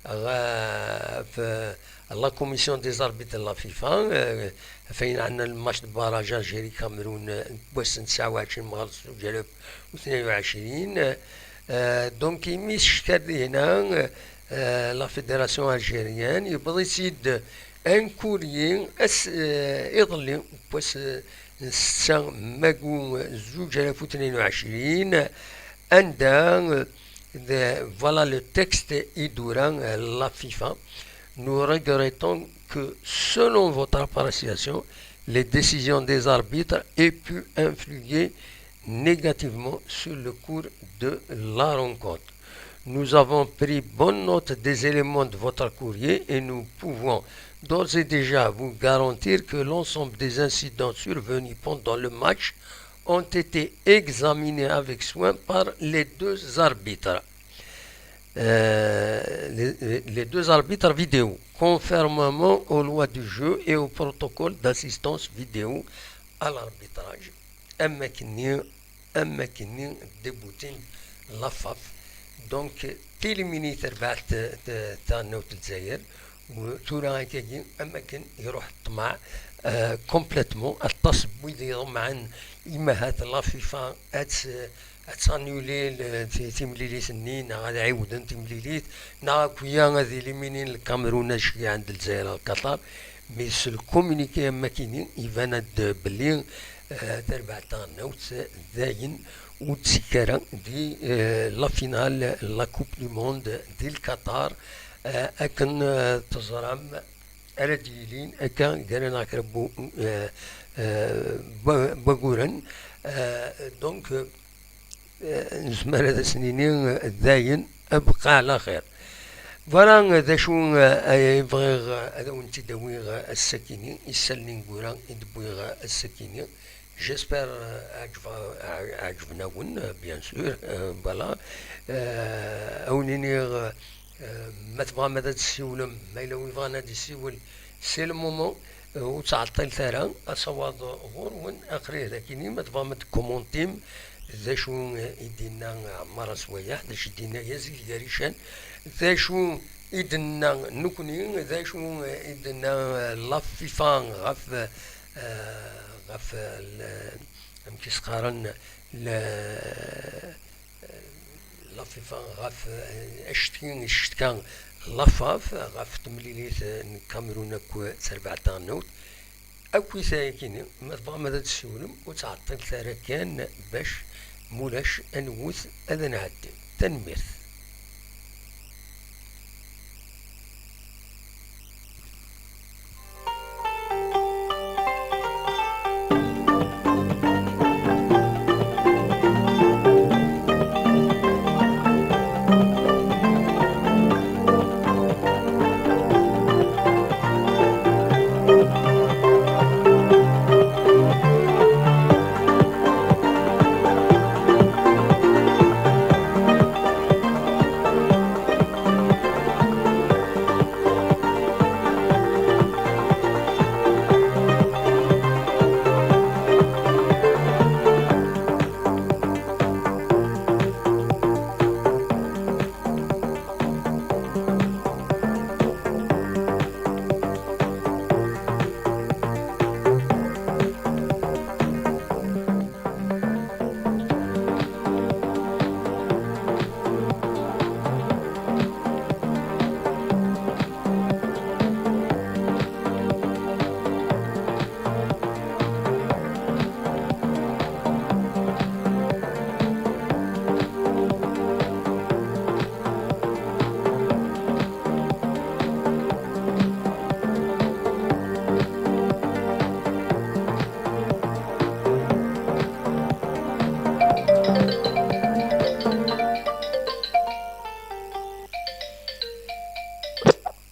ɣef la Commission des Arbitres de la FIFA, eh, ɣef ayen ɛnan le match de barrage Algérie-Cameroun, eh, n wass n tesɛa u ɛecrin Mɣerreb zuǧ alaf u tnin u ɛecrin. Eh, donc, imi s-cetkan dinna, eh, la Fédération Algérienne, yewweḍ-itt-id un courrier ass, eh, iḍelli, n wass, eh, n setta mayu zuǧ alaf u tnin u ɛecrin, anda, eh, de, voilà le texte i d-tura, eh, la FIFA. Nous regrettons que, selon votre appréciation, les décisions des arbitres aient pu influer négativement sur le cours de la rencontre. Nous avons pris bonne note des éléments de votre courrier et nous pouvons d'ores et déjà vous garantir que l'ensemble des incidents survenus pendant le match ont été examinés avec soin par les deux arbitres. Euh, les, les deux arbitres vidéo, conformément aux lois du jeu et au protocole d'assistance vidéo à l'arbitrage. Am akken-nni, am akken-nni, d-wwin la FAF. Donc, tili imi terbeḥ t-, t-, taɣelnawt n Lezzayer, u tura akkagi, am akken iruḥ ṭṭmeɛ, euh, complètement. Aṭas n wid iḍemɛen, imahat la FIFA ad t-, ad tanuli l-, ti-, timlilit-nni, neɣ ad ɛiwden timlilit, neɣ akk-ya ad éliminin Lkamerun, ad ceggɛen-d Lezzayer ar Qatar. Mais s le communiqué am akken-nni, iban-d belli, eh, tarbaɛt taɣelnawt dayen ur d-tekki ara di, eh, la finale n la Coupe du Monde di Lqatar, eh, akken, eh, teẓram ara d-yilin akka gar-aneɣ kra n wu-, eh, eh, n wa-, n waguren. Eh, donc, eh, nezmer ad as-nini, eh, dayen, abqa ɛla xir. Voilà, eh, d acu, eh, ay bɣiɣ, eh, ad awen-tt-id-awiɣ, eh, ass-akini, isallen ineggura i d-wwiɣ, eh, ass-akini. J'espère, eh, ɛeǧba-, ɛeǧben-awen, eh, bien sûr, eh, voilà. Eh, a wen-iniɣ, eh, ma tebɣam ad d-tessiwlem, ma yella win yebɣan ad d-yessiwel, c'est le moment, eh, ur ttɛeṭṭilet ara, asawaḍ ɣur-wen, aql-i dagi-ni, ma tebɣam ad d-kumuntim, d acu, eh, i d-yenna Ɛmar Aswayeḥ, d acu i d-yenna Yazid Garican, d acu I d-tenna nekkni, d acu i d-tenna, eh, la FIFA ɣef, eh, ɣef, eh, l-, amek i s-qqaren, l-, la FIFA ɣef, eh, acetki, ccetki, la FAF, ɣef temlilit, eh, n Kamerun akked terbaɛt taɣelnawt. Akkit ayakini, ma tebɣam ad d-tessiwlem, ur ttɛeṭṭilet ara kan bac, mulac, ad nwet, ad nɛeddi. Tanemmirt.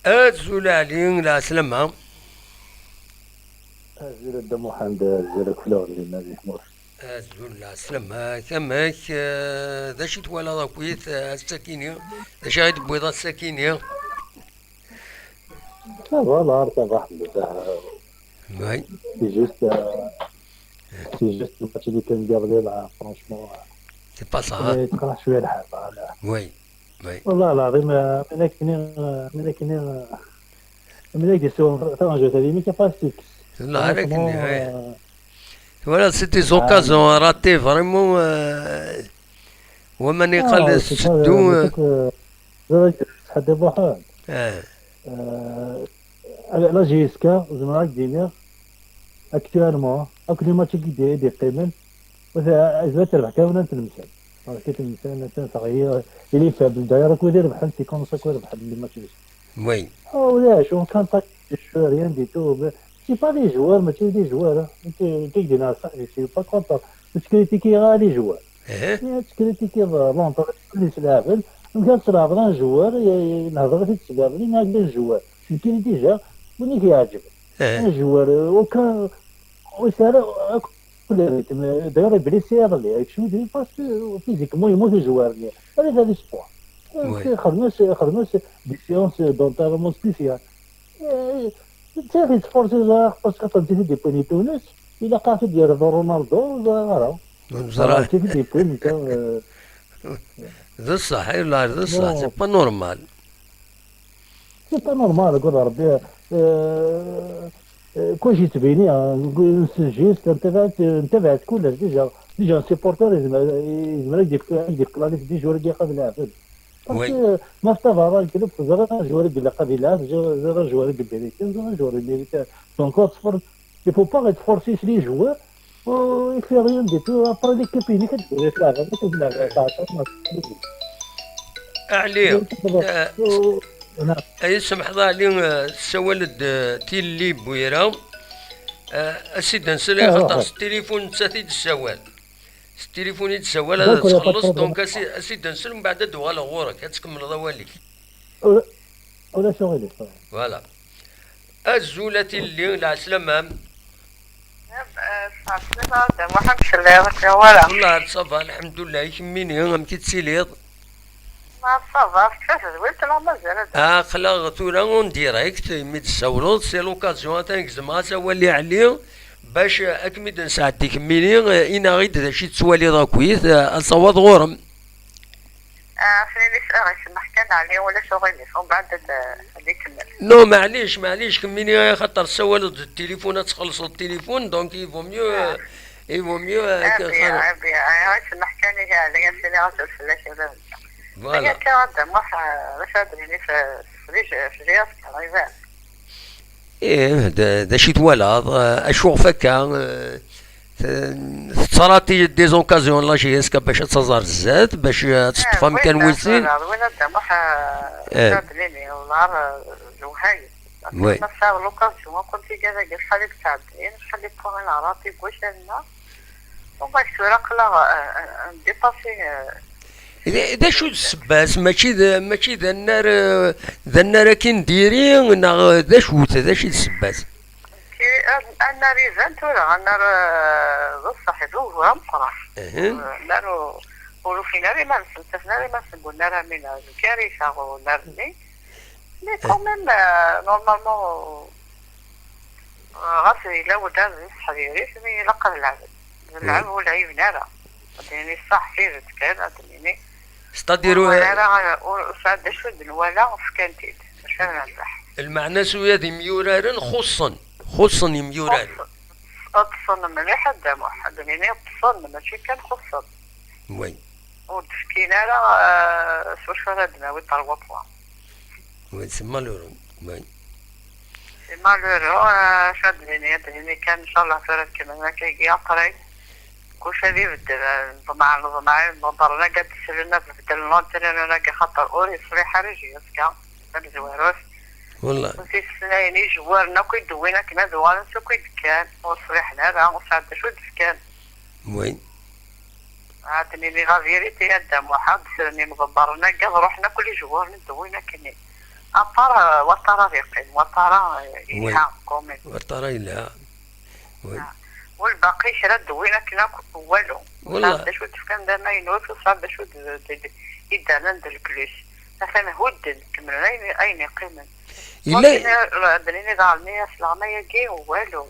Azul Ɛli, lɛeslama. Azul a Dda Muḥend, azul a kul aɣ-d-yenna di tmurt. Azul, lɛeslama, amek, eh, d acu i twalaḍ akkit, eh, ass-akini? D acu i d-tewwiḍ ass-akini? Ça va, la, ça va, alhamdulillah. Oui. C'est juste, euh, c'est juste le match اللي كان قبل، là, franchement, euh, c'est pas ça. Yeqreḥ cwiya lḥal, voilà. Oui. Oui. والله العظيم، آه، من أكني، آه، من أكني، آه، من أكني سوى ترانجو تاع ديمي كيف فاستيكس. والله عليك. Franchement, إني، إيه. آه، Voilà, c'est des occasions ratées, vraiment, euh, ومن يقال آه، c'est ça, تسدو، آه، آه. دوك، آه، دوك حد بوحان. آه. آه، على، على جي اس كا، زعما هاك دينيا. Actuellement، هاك لي ماتش كي دي، دي قيمن. وإذا، إذا تربح كامل أنت المسان. راه كي تنسى، أنت تغيير، إلي فاب داير، كون يربح، أنت كونسا، كون يربح لي ماتش. Oui. أو لا، شو كان طاك، شو rien du tout. C'est pas des joueurs، ماشي des joueurs، ها. أنت، أنت دينا صاحبي، c'est pas contre. تكريتيكي غير les joueurs. إيه. تكريتيكي لونتر، كل سلافل. يمكن سلافل، un joueur، ي-، ي-، نهضر في السلافل، ما كاين joueur. فهمتيني déjà، وين يعجب. إيه. Un joueur، وكان، وسارة، كل ريتم، داير بليسي هذا اللي، شو يدير، parce que physiquement يموت الجوار اللي. هذا، هذا سبور. Oui. خدمة، خدمة des séances d'entraînement spécial. إيه، تاخي سبور، سي زعما خاصك تنتي في دي بوين تونس، إلا قاعد يدير رونالدو، زعما راه. نزرع. تاخي دي بوين، أنت، آه. ذا الصح، إلا ذا الصح، c'est pas normal. C'est pas normal، قول ربي. آه، آه، كلشي تبيني، آه، نقول نسجيست، نتبعت، نتبعت كلش déjà. Déjà سيبورتور يزمر، يزمر يديك، يديك كلاريس دي جور اللي ياخذ لاعب. Parce que ما في تافارا الكلوب تزرع جوار اللي قاعد يلعب، زرع جوار اللي بيريتي، زرع جوار اللي ميريتي. Donc صفر، il faut pas être forcé les joueurs. و il fait rien du tout. Après l'équipe هنا كتقول لك لا، غير كتقول لا، غير تعطينا. علي، آه، أي سمح الله علي، آه، تسوال د، آه، تيلي بويرة. آه، أسيد نسلي، آه، خاطر آه. التليفون نساتي السوال. التليفون يتسوال، هذا تخلص، donc أسي-، أسيد نسل، من بعد أدوغال غورك، أتكمل ضواليك. ولا، ولا شغل يصير. Voilà. Azul a Tilli, lɛeslama-m. Lɛeslama, d Muḥend Cellaɣ, voilà. Wellah ça va, lḥemdullah, i kemmini, amek i tettiliḍ? Ma ça va, tedwilt neɣ mazal ad... Aql-aɣ tura en direct, imi d-tessawleḍ, c'est l'occasion, atan gezmeɣ-as awal i Ɛli, bac ad kem-id-nesɛeddi kemmini, inaɣ-id d acu i tettwaliḍ akkit, asawaḍ ɣur-m. Ah, fell-i, ah, isemmeḥ kan Ɛli, ulac uɣilif, umbeɛd ad, ad ikemmel. Non, maɛlic, maɛlic, kemmini, xaṭer tessawaleḍ-d tilifun, ad txellṣeḍ tilifun, donc il vaut mieux, euh, il vaut mieux, euh, que Abi, xaṭer Abi, ah, isemmeḥ kan i Ɛli, ad s-iniɣ azul fell-ak, a baba. Voilà. Akka, akka, a Dda Muḥ, ah, d acu ad d-nini f-, f-, f-, f-, iban. Ih, d, d acu i twalaḍ? Eh, acu ɣef akka? Eh, t-, tettṛati des occasions la J S K bac ad taẓ ar zdat, bac ad teṭṭef amkan wis sin. Win ad d-amuḥ, eh, ad d-nini, lɛar, eh, lewhay. Oui. Ma tesɛiḍ l'occasion, akk tigad-agi, acḥal i yettɛeddin, acḥal i wwin aɛraḍ i wakal-nneɣ. Bon, bah, tura aql-aɣ, euh, euh, euh, dépassé, euh. D, d acu d ssebba-s? Mačči d, mačči d annar, euh, d annar akin diri, neɣ d acu-t, d acu i d ssebba-s? Ki-, an-, annar iban tura, annar, euh, d ṣṣeḥ, d ugur ameqqran. Annar u-, ur ufin ara iman-nsen, ttafen ara iman-nsen deg unnar-a, mi neɛzem karisa unnar-nni. Mais quand même, euh, normalement, ɣas yella wedad d ṣṣeḥ diri-t, mi ilaq ad lɛeben. D lɛeb ur lɛiben ara. Ad d-nini ṣṣeḥ tidet kan, ad d-nini. C'est-à-dire, ur wala ara, ur sɛan d acu d-nwala, fkan-t-id. Maca d nneḥ. Lmeɛna s uyad imyuraren xuṣṣen. Xuṣṣen imyuraren. Xuṣṣen. Ṭṭsen mliḥ a Dda Muḥ. Ad d-nini ṭṭsen, mačči kan xuṣṣen. Oui. Ur d-fkin ara, euh, s wacu ara d-nawi trois points. Oui, c'est malheureux. Oui. C'est malheureux, euh, acu ad d-nini, ad d-nini kan, ncallah tura ad kemmlen akkagi, après, kullec ad ibeddel, euh, neḍmeɛ, neḍmeɛ, neḍmeɛ, ad d-slen ad beddlen l'entraîneur-agi, xaṭer ur yeṣliḥ ara J S K tamezwarut. Wallah. U tis-snat, ijewwaren akk i d-wwin akken ad uɣalen s akk i d-kkan, ur ṣliḥen ara, ur sɛan d acu d-fkan. Oui. Ad d-nini la vérité, a Dda Muḥ, d-sren imḍebbren-agi, ad ruḥen akk les joueurs n d-wwin akkenni. À part, euh, Ouattara ad yeqqim, Ouattara, euh, yelha, quand même. Ouattara yelha. Oui. Ah. Walbaqi kra d-wwin akken akk, walu. Wallah. Ur sɛan d acu d-fkan d amaynut, ur sɛan d acu d, d, d, i d-rnan d le plus. Atan hudden, kemmlen ayen, ayen yeqqimen. Yella. Ad d-nini daɣen, as leɣna-agi, walu.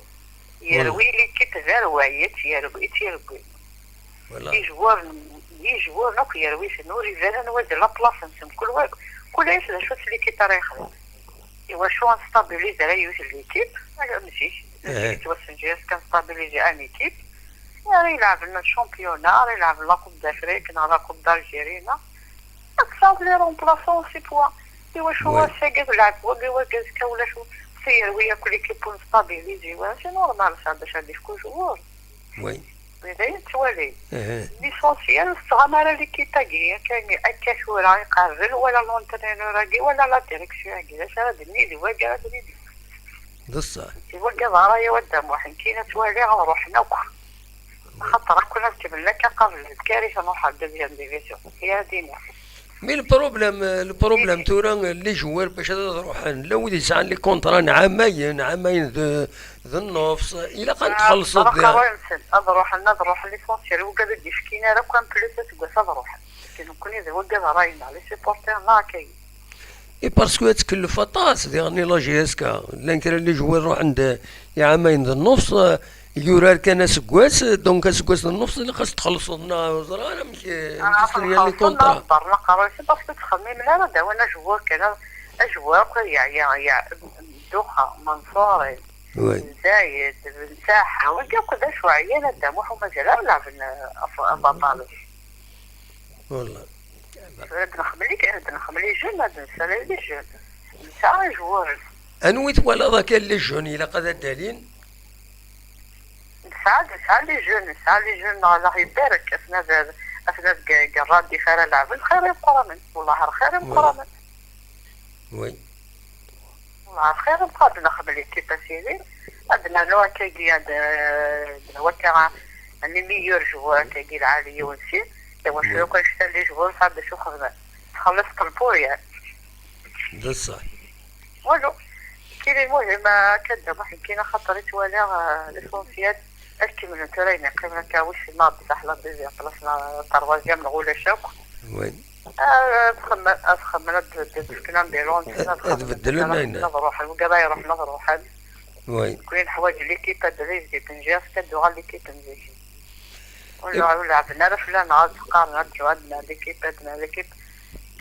Yerwi l'équipe d arway, i tt-yerwi, i tt-yerwi. Voilà. Ijewwaren, ijewwaren akk yerwi-ten, ur iban anwa d la place-nsen, kul wa, kul ayen d acu-tt l'équipe ara yexdem. Iwacu ad nstabiliser yiwet n l'équipe, ala am zik, yettwassen J S K ad nstabiliser une équipe, ara ilɛeben championnat, ara ilɛeben la Coupe d'Afrique, neɣ la Coupe d'Algérie, neɣ Ad tesɛuḍ les remplaçants aussi poids. Iwacu ass-agi ad lɛeb wagi, wagi azekka ulac, si yerwi akk l'équipe ur nestabilisi wara, c'est normal ça, bac ad d-ifk ujuɣur. Oui. Mais d ayen nettwali. L'essentiel, ur tettɣam ara l'équipe-agi, akka, akka tura iqabel, wala l'entraîneur-agi, wala la direction-agi, d acu ara d-nini, d wagi ara d-nini. D ṣṣeḥ. D wagi d ṛṛay-iw a Dda Muḥ, nekkini ad twaliɣ ad ruḥen akk. Axaṭer akk ad kemmlen akka qabel d Karis ad nruḥ ɣer deuxième division. Yya ad iniɣ. Mais le problème, le problème tura, les joueurs bac ad ruḥen, la wid yesɛan les contrats n ɛamayen, ɛamayen d, d nnefs, ilaq ad txellṣeḍ. Ṛṛay-nsen, ad ruḥen, ad ruḥen l'essentiel, wigad ur d-ifkin ara akk un plus aseggas ad ruḥen. Nekkni d wigad ṛṛay-nneɣ, les supporters-nneɣ akka-yi. Et parce que ad tkellef aṭas, diɣen i la J S K. Llan kra n les joueurs ruḥen-d iɛamayen d nnefs, eh, yurar kan aseggas, donc aseggas d nnefs ilaq ad s-txellṣeḍ, neɣ ur ẓriɣ ara amek, eh, amek i s-nnan les contrats. Neḍber, neqra, c'est parce que ttxemmimen ara d-awin ajewwur kan, ajewwur akk yeɛya, yeɛya, Dduxa, Manṣuri, Zayed, Ben Saḥa, wigi akk d acu ɛyan a Dda Muḥ, ur mazal ara leɛben, eh, af-, abaṭal-is. Wallah. Ad nexmel, ad nexmel les jeunes, ad nsalay les jeunes. Nesɛa ijewwuren. Anwa i twalaḍ akka les jeunes ilaq ad d-alin? Nesɛa, nesɛa les jeunes, nesɛa les jeunes, neɣ Allah ibarek, aten-a d, aten-a deg, deg ṛṛadif ara leɛben, xir imeqqranen. Wellah ar xir imeqqranen. Oui. Wellah ar xir imeqqranen, ad nexmel l'équipe a sidi. Ad nernu akkagi, ad, d wakka, les meilleurs joueurs akkagi lɛali yiwen sin. Iwacu akk annect-a les joueurs, xaṭer d acu xedmen? Txelleṣ-ten pour rien. D ṣṣeḥ. Walu. Kili muhim, akka d amuḥ nekkini axaṭer i ttwaliɣ, eh, l'essentiel ad kemmlen tura ayen yeqqimen akka, wissen ma ad d-taḥla deuxième place neɣ troisième neɣ ulac akk. Oui. Ah, ad xemmen, ad xemmen, ad d-, d-, d-fken ambulance, ad, ad xemmen, beddlen ad ayen. Ad ruḥen, wigad ara iruḥen, ad ruḥen. Oui. Nekkni neḥwaǧ l'équipe ad d-, ad d-tuɣal l'équipe n zik. Ur lɛ-, ur lɛeben ara fell-aneɣ, ad qqaren ad d-tuɣal l'équipe, ad d-, l'équipe.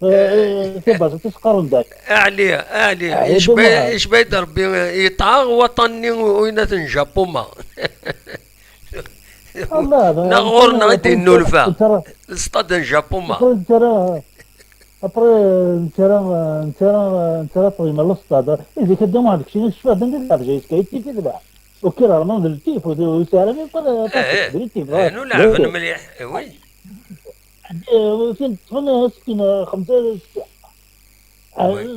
Eh, tabaẓit i s-qqaren dak. Aɛli, aɛli, yecba-, yecba-yi-d Rebbi, yeṭɛa waṭan-nni uyna n Japuma. Neɣ ɣur-neɣ i d-yennulfa. Lestad n Japuma. Après, nettarra, après, nettarra, nettarra, nettarra ṭṭbima lestad. Izik ad d-amuɣ deg sin, ccfeɣ d anda d lɛebja, yeska yetti fi d lɛeb. Ukir rman d ltif, ur yesɛi ara mi pas, pas, d ltif. Anu leɛben mliḥ, oui. Tin ṭṭfen sittin, xemsa, setta.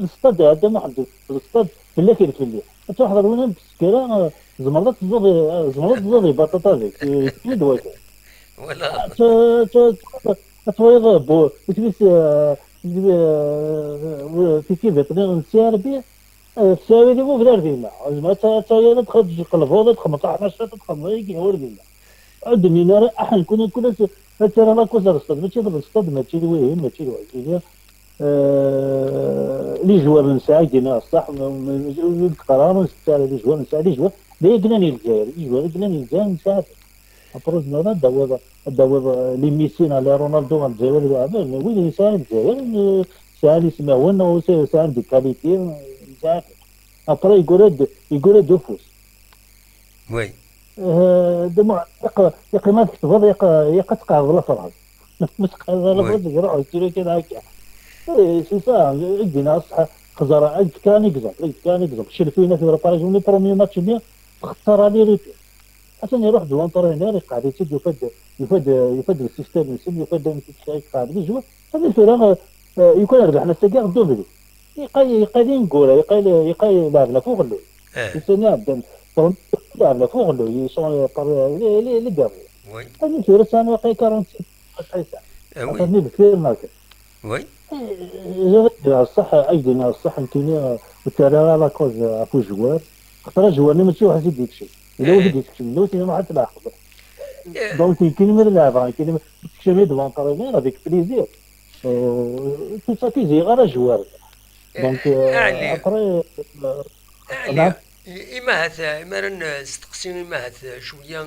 Lestad, ɛedda Muḥend, lestad fell-ak d fell-i. Ad truḥeḍ ar win am tsekkara, tzemreḍ ad teẓẓuḍ, tzemreḍ ad teẓẓuḍ i baṭaṭa deg, d wakal. Voilà. Ad twaliḍ bu, isem-is, tiki biṭni n C R B, tesɛiḍ idibu bla dinna. Zma ad tawiḍ ad txedmeḍ, ad txedmeḍ aḥnac, ad txedmeḍ igi ur dinna. Ad d-nini ara, aḥen kun, kun ad terra la cause ar stade, mačči d stade, mačči d wihin, mačči d wahini. Les joueurs nesɛa gina ṣṣeḥ, ur d-qqar ara ur nesɛi ara les joueurs nesɛa, les joueurs d ay glan i Lezzayer, les joueurs i glan i Lezzayer nesɛa. Après, zemreḍ ad d-tawiḍ, ad d-tawiḍ les Messi neɣ les Ronaldo ɣer Lezzayer, wid nesɛa Lezzayer sɛan ismawen, sɛan des qualités, nesɛa. Après, yeggura-d, yeggura-d ufus. Oui. Dama yeqqim ad tketbeḍ, yeqqim ad tqeɛdeḍ la ferḥ. Ma tqeɛdeḍ la ferḥ, iruḥ ttru kan akka. C'est ça, i d-yenna ṣṣeḥ. Xẓer, ad k-fkeɣ un exemple, ad k-fkeɣ un exemple. Celfina tura, par exemple, le premier match-nni, texṣer aller-retour. Atan iruḥ-d l'entraîneur, iqeɛɛed-itt-id, yufa-d, yufa-d, yufa-d le système-nsen, yufa-d amek i yeqeɛɛed les joueurs. Atan tura, yukan rbaḥen ass-agi, ɣer ddubli. Yeqqay, yeqqay d ineggura, yeqqay, yeqqay leɛben ɣef uɣelluy. Ussan iɛeddan, ffɣen leɛben ɣef uɣelluy, ils sont par les, les, les gardiens. Atan tura sɛan waqil quarante-six, acḥal sɛan? Atan deffir market. Ẓriɣ ṣṣeḥ, ay d-yenna ṣṣeḥ, nekkini ur ttarra ara la cause ɣef ujewwar, xaṭer ajewwar-nni mačči weḥd-s i d-yekcem. Yella win i d-yekcem, yella win i ruḥ ad t-leɛqed. Donc, nekkini mi d-leɛbeɣ, nekkini mi tekcem-iyi-d l'entraîneur avec plaisir. Tout ça, tizyiɣ ara jewwar. Donc, après, Imahat, mi ara nesteqsi imahat cwiya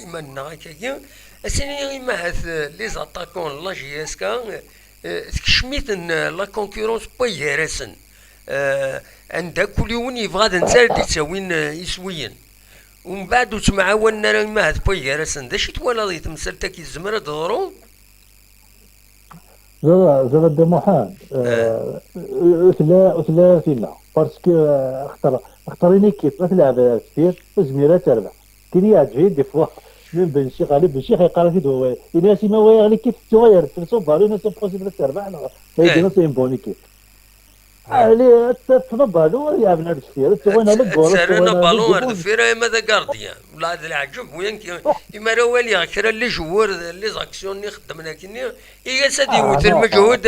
iman-nneɣ akkagi, ad s-nini imahat les attaquants n la J S K, tekcem-iten la concurrence n way gar-asen. Anda kul yiwen yebɣa d netta ara d-ittawin iswiyen. Umbeɛd ur ttemɛawanen ara imahat n way gar-asen. D acu i twalaḍ di temsalt-agi, tezmer ad d-teḍru? Ẓer, ẓer a Dda Muḥend, ur tella, ur tella ara tinna. Parce que, axaṭer, axaṭer une équipe ma telɛeb ar deffir, ur tezmir ad terbeḥ. Kini yeɛǧeb-iyi-d des fois, même Ben Chikh, Ali Ben Chikh yeqqar-ak-id wawal. Ini-as, ima walaɣ l'équipe tettuɣal ar deffir, c'est bon, c'est possible ad terbeḥ, neɣ ma yeddi c'est une bonne équipe. Ali, ad teṭṭfeḍ abalu, ad yeɛben ar deffir, ad tuɣal ala ggol, ad tuɣal ala ggol. Ad terren abalu ar deffir, ama d agardien. Wala d leɛǧeb, wi imi ara waliɣ kra n les joueurs, les actions-nni xeddmen akkenni, iga-s ad yewwet lmeǧhud,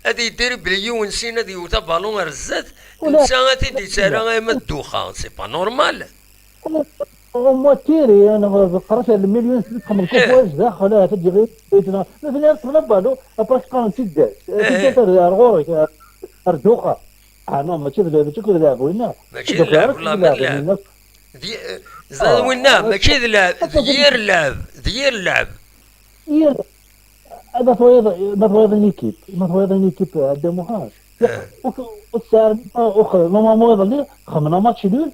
ad yedribli yiwen sin, ad yewwet abalu ar zdat, netta ad t-id-yettarra ama d ddux, c'est pas normal. Au moins tiri, neɣ ḍeqqret ar lmilyun, txemmem kukwaj daxel, ahat ad d-iɣi, nutni ad ṭṭfen abalu, après qqaren-tt-id ders. Tt-id ders ar ɣur-k, ar ddux. Ah non, mačči d, mačči akked lɛeb winna. Mačči d lɛeb, d lɛeb. Ẓer winna, mačči d lɛeb, d yir lɛeb, d yir lɛeb. Yir, ma twayeḍ, ma twayeḍ une équipe, ma twayeḍ une équipe, a Dda Muḥend. Ur tesɛi, normalement iḍelli xedmen match nul,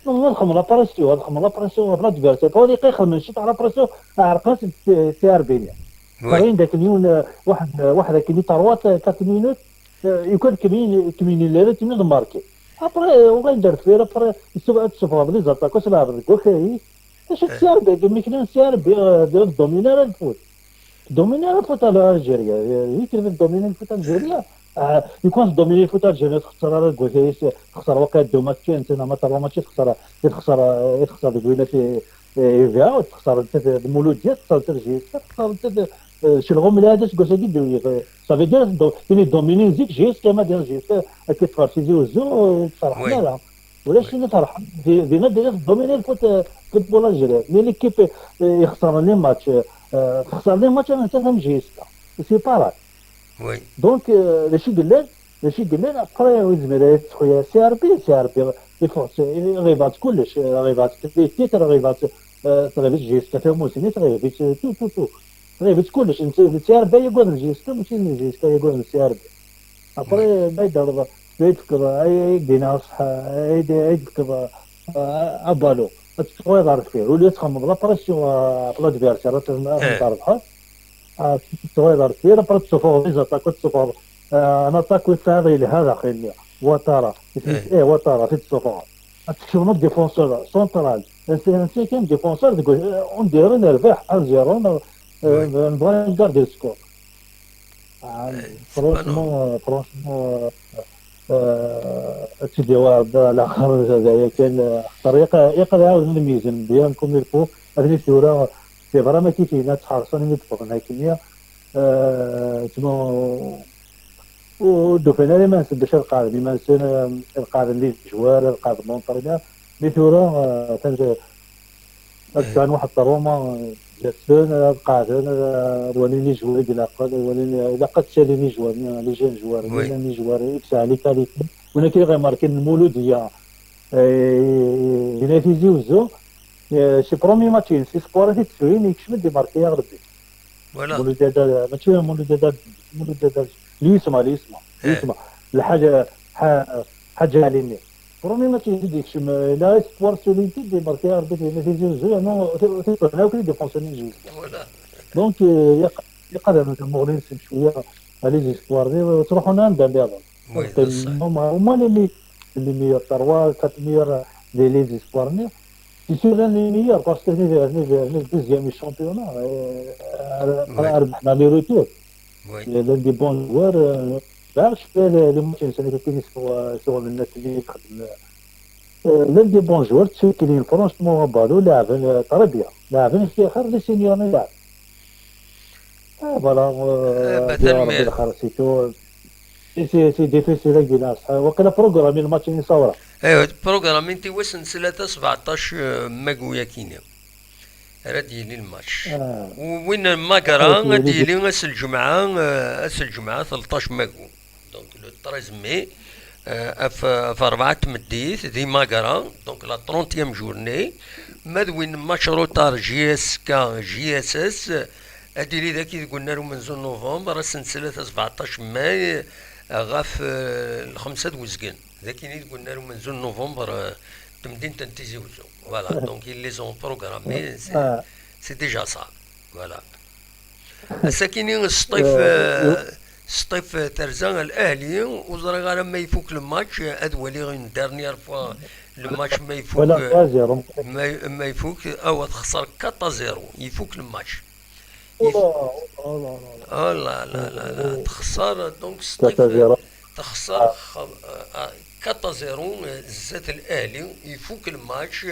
normalement xedmen la pression, xedmen la pression ɣef l'adversaire. Tura iqi xedmen ciṭ la pression, ɛerqen-as C R B-nni. Ɣrin dakken yiwen, waḥed, waḥed akken i terwa, quatre minutes, yukan kemmini, kemmini lɛibad-nni d marqué. Après, uɣalen-d ar deffir, après, ad tessufɣeḍ les attaquants, ad tleɛbeḍ deg wakal-ik. Acu d C R B, d imikli n C R B, d dominer ara lfut. Dominer ara lfut à l'Algérie, d imikli n dominer lfut Algérie. Yukan tdominer lfut Algérie, txesser ara deg wakal-is, txesser waqila deux matchs, neɣ ma trois matchs, txesser, txesser, txesser deg winnat. Iga, texṣer nettat d Mouloudia, texṣer nettat d J S K, texṣer nettat d Celɣum lɛada seg wass-agi d-iwit. Ça veut dire, donc, il est dominé zik J S K, ma dire J S K, akka tfers Tizi Uzzu, ur tferḥem ara. Ulac ini ferḥen. Dinna, dinna tdomini le foot, football algérien. Mais l'équipe ixesren les matchs, texser les matchs, nettat am J S K. C'est pareil. Donc, d acu i yellan? D acu i yellan? Après, ur yezmir ara ad yettxuyya C R B, C R B, il faut, ɣibat kullec, ɣibat les titres, ɣibat, tɣibat J S K tamusni, tɣibat tout, tout, tout. Ɣibet kullec, n C R B yaggaden J S K, mačči n J S K yaggaden C R B. Après, ma yedder, ma yefkeḍ, ay, ay d-iniɣ ṣṣeḥ, ay d-, ay d-fkeḍ, ah, abalu, ad tettɣiḍ ar deffir, ula ad txemmeḍ la pression, ah, ɣef l'adversaire, ad txemmeḍ, ad txemmeḍ, ad txemmeḍ, ah, tettɣiḍ ar deffir, après ad tessufɣeḍ les attaques, ad tessufɣeḍ, ah, un attaque ur tesɛiḍ yelha daxel-nni, Ouattara, eh, Ouattara, ad t-id-tessufɣeḍ. Ad tkecmeḍ défenseur central. Un, un cinquième défenseur, deg, on dirait nerbeḥ un zéro, euh, nebɣa garder le score. Ah, franchement, euh, franchement, euh, euh, ad tt-id-yawi Rebbi alaxer, d aya kan, euh, axaṭer ilaq, ilaq ad ɛawden ad meyzen bien comme il faut, ad ten-id tura, c'est vrai ma kif yenna ttḥerṣen imi d-wwḍen akkenni, euh, tma-, ur d-ufin ara iman-nsen bac ad qeɛden iman-nsen, euh, ad qeɛden les joueurs, ad qeɛden l'entraîneur, mais tura, euh, atan Ad sɛun waḥed ṭruma, eh, ǧǧa-ten, ad qeɛden, ad, ad walin les joueurs i ilaqen, ad walin, ilaq ad ttalin les joueurs-nni, les jeunes joueurs-nni, oui, llan les joueurs i yesɛan les qualités. Win akka i ɣ-imarkin Lmulud, ya, eh, dina Tizi Uzzu, eh, si premier match-ines, si square i t-id-ssuyin, yekcem-d imarki-yaɣ Rebbi. Voilà. Mulud Adad, mačči Mulud Adad, Mulud Adad, Lisma, Lisma, eh, Lisma. Lḥaǧa, ḥa-, ḥaǧa ɛli-nni. Premier match i d-yekcem, eh, la espoir solide, d Marseille Arabie, mais c'est Zouzoua, non, c'est, c'est pas là que les défenseurs ne jouent pas. Voilà. Donc, euh, يق-، يقدر نسموه لين شوية، les espoirs, mais, euh, تروحون عند الرياضة. Oui, c'est ça. Au moins, au moins les me-, les meilleurs trois, quatre meilleurs, les, les espoirs, mais c'est sûr, l'un des meilleurs, parce que les, les, les deuxième championnat, euh, oui, ربحنا les retours. Oui. L'un des bons joueurs, euh, là, je fais les, les matchs, c'est une sur, euh, sur le net, euh, l'un des bons joueurs, ceux qui viennent franchement au ballon, لعبن، euh, très bien. لعبن في آخر les seniors, لعب. Ah, voilà, euh, eh, ben, ربي يخلص. C'est, c'est, c'est difficile, أكيد، صح. وقيلا programme الماتش اللي صورة. ايوا، programme انت وسن ثلاثة سبعطاش، آه، ماكو ياكيني. Ara d-yili lmatch. Ah. Win n Magra ad d-yili ass n lǧemɛa, eh, ass n lǧemɛa tleṭṭac mayu. Donc le treize mai, eh, af, af rebɛa n tmeddit di Magra, donc la trentième journée. Ma d win n match retard J S K, J S S, ad d-yili daki deg unnar umenzu n novembre, ass n tlata sbeɛṭac mai, eh, ɣef, eh, lxemsa d uzgen. Dagi i deg unnar umenzu n novembre, eh, temdint n Tizi Uzzu. Voilà, donc ils les ont programmés, c'est, c'est déjà ça. Voilà. Ass-akini Sṭif, eh, Sṭif, eh, terza Al Ahli, ur ẓriɣ ara ma ifuk le match, eh, ad waliɣ une dernière fois le match ma ifuk, eh, ma, ma ifuk, awa texṣer quatre à zéro, ifuk le match. Oh là là là là. Oh là là là là. Texṣer, donc, Sṭif, quatre à zéro. Texṣer, ah, ah, quatre à zéro, eh, zdat Al Ahli, ifuk le match,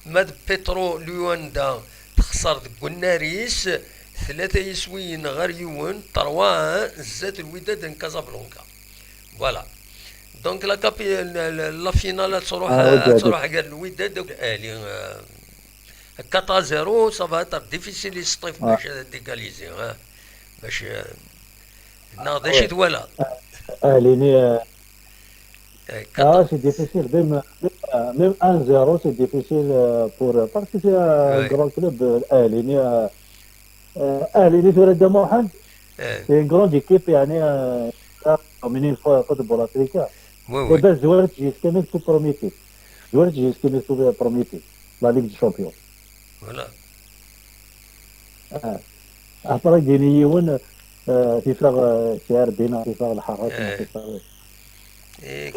ma d Petro Luanda texṣer deg unnar-is, tlata yiswiyen ɣer yiwen, trois un, zdat Lwidad n Casablanca. Voilà. Donc, la capi-, la, la, la finale, ad truḥ, ah, ok, ad truḥ gar Lwidad d Al Ahli, eh, quatre à zéro, ça va être difficile i Sṭif bac ad égaliser, hein. Bac, euh, neɣ d acu i twalaḍ? Ahli-ni, euh, eh, ah, c'est difficile. Même, même, euh, même un zéro, c'est difficile, euh, pour, euh, parce que c'est un grand club, euh, Ahli-ni, euh, Euh, Ahli-ni tura Dda Muḥend, c'est une grande équipe, يعني, euh, dominée le fo-, football africain. Oui, oui. Et ben, zwaret J S K, mais tout premier équipe. Zwaret J S K, mais tout premier équipe. La Ligue des Champions. Voilà. Ah. Après, d-ini yiwen, euh, tifeɣ, euh, C R B, neɣ tifeɣ Lḥerrat, neɣ tifeɣ. C'est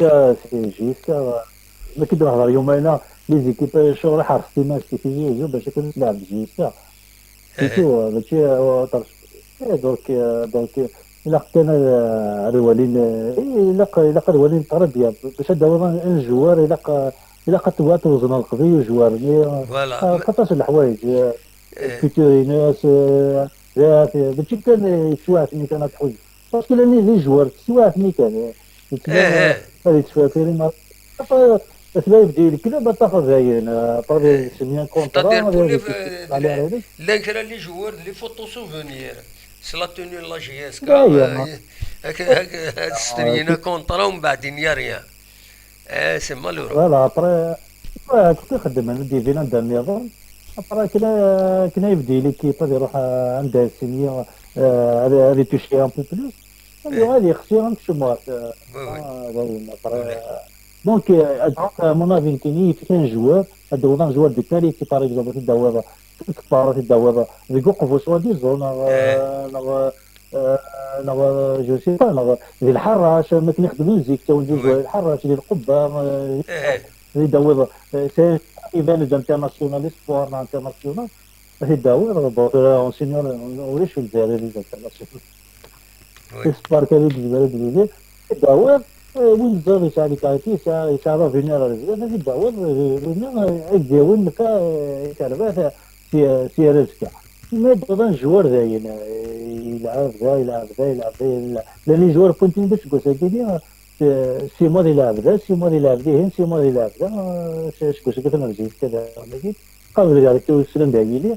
J S K, euh, ma k-id-nehḍer yumayna, les équipes, euh, ccɣel ḥerṣet iman-nsen, bac akken ad tleɛb J S K. C'est tout, euh, mačči, euh, aṭas. Eh, donc, euh, donc, euh, ilaq kan ad, euh, ad walin, euh, ilaq, ilaq ad walin très bien. Bac ad d-tawiḍ un, un joueur, ilaq, euh, ilaq ad twa-, ad twezneḍ leqdic ujwar-nni, euh, voilà, aṭas n leḥwayeǧ, euh, futur-ines, euh, zdat, euh, mačči kan, euh, yettwaɛten kan ad tḥuzzem. Parce que llan d ijwar teswiɛt-nni kan, eh, yettban, eh, ad yettfakir imaḍ. Après, tella yebdi leklub, ad tafeḍ dayen, eh, après, eh, signer un contrat, c'est-à-dire, ad pour les, yexdem, eh, llan kra n les joueurs d les photos souvenirs. C'est la tenue de la J S K, dayen, eh, ak-, ak-, ad stenyin un contrat, umbeɛd, il n'y a rien. Eh, c'est malheureux. Voilà, après, ouais, kif i xeddmen, ad d-yebin anda nniḍen. Après, akken, akken ay yebdi l'équipe, ad iruḥ, euh, anda signé, euh, ad, ad ituci un peu plus. Ad yuɣal yexsi amcum ɣef, euh, ah, dayen, après, euh, donc, euh, donc, à mon avis, nekkini, yif kan joueur, ad d-tawiḍ un joueur de qualité, par exemple, ad t-id-tawiḍ seg Kfar, ad t-id-tawiḍ deg Uqbu, soit disant, neɣ, euh, neɣ, euh, neɣ, euh, je sais pas, neɣ di Lḥerrac, am akken i xedmen zik, ttawin-d joueur di Lḥerrac, di Lqubba, euh, ad t-id-tawiḍ, euh, c'est un, iban-d international, espoir neɣ international. Ad t-id-tawiḍ, bon, tura en senior, ulac ur d-terri les internationaux. Espoir kan i yezmer ad d-yili. Ad t-id-tawiḍ, euh, win teẓriḍ yesɛa les qualités, yesɛa, yesɛa l'avenir ar zdat, ad t-id-tawiḍ, euh, winna, euh, ad d-yawin nfa, euh, i terbaɛt, euh, si, si ar azekka. Ma d-tawiḍ un joueur dayen, euh, yelɛeb da, yelɛeb da, yelɛeb da, yelɛeb da. Llan les joueurs n Pointe-Noire seg wass-agi-nni, euh, six mois di lɛebda, six mois di lɛebda ihin, six mois di lɛebda, euh, seg wass-agi tamerzit kan, dagi. Qabel gar akka uslan d agili.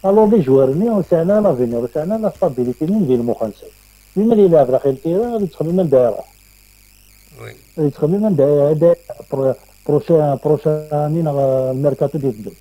Alors, les joueurs-nni ur sɛin ara l'avenir, ur sɛin ara la stabilité-nni di lmux-nsen. Melmi ad yelɛeb daxel tira, ad yettxemmim anda iruḥ. Ad yettxemmim anda, anda pro-, prochain, prochain année neɣ, euh, mercato d-iteddun.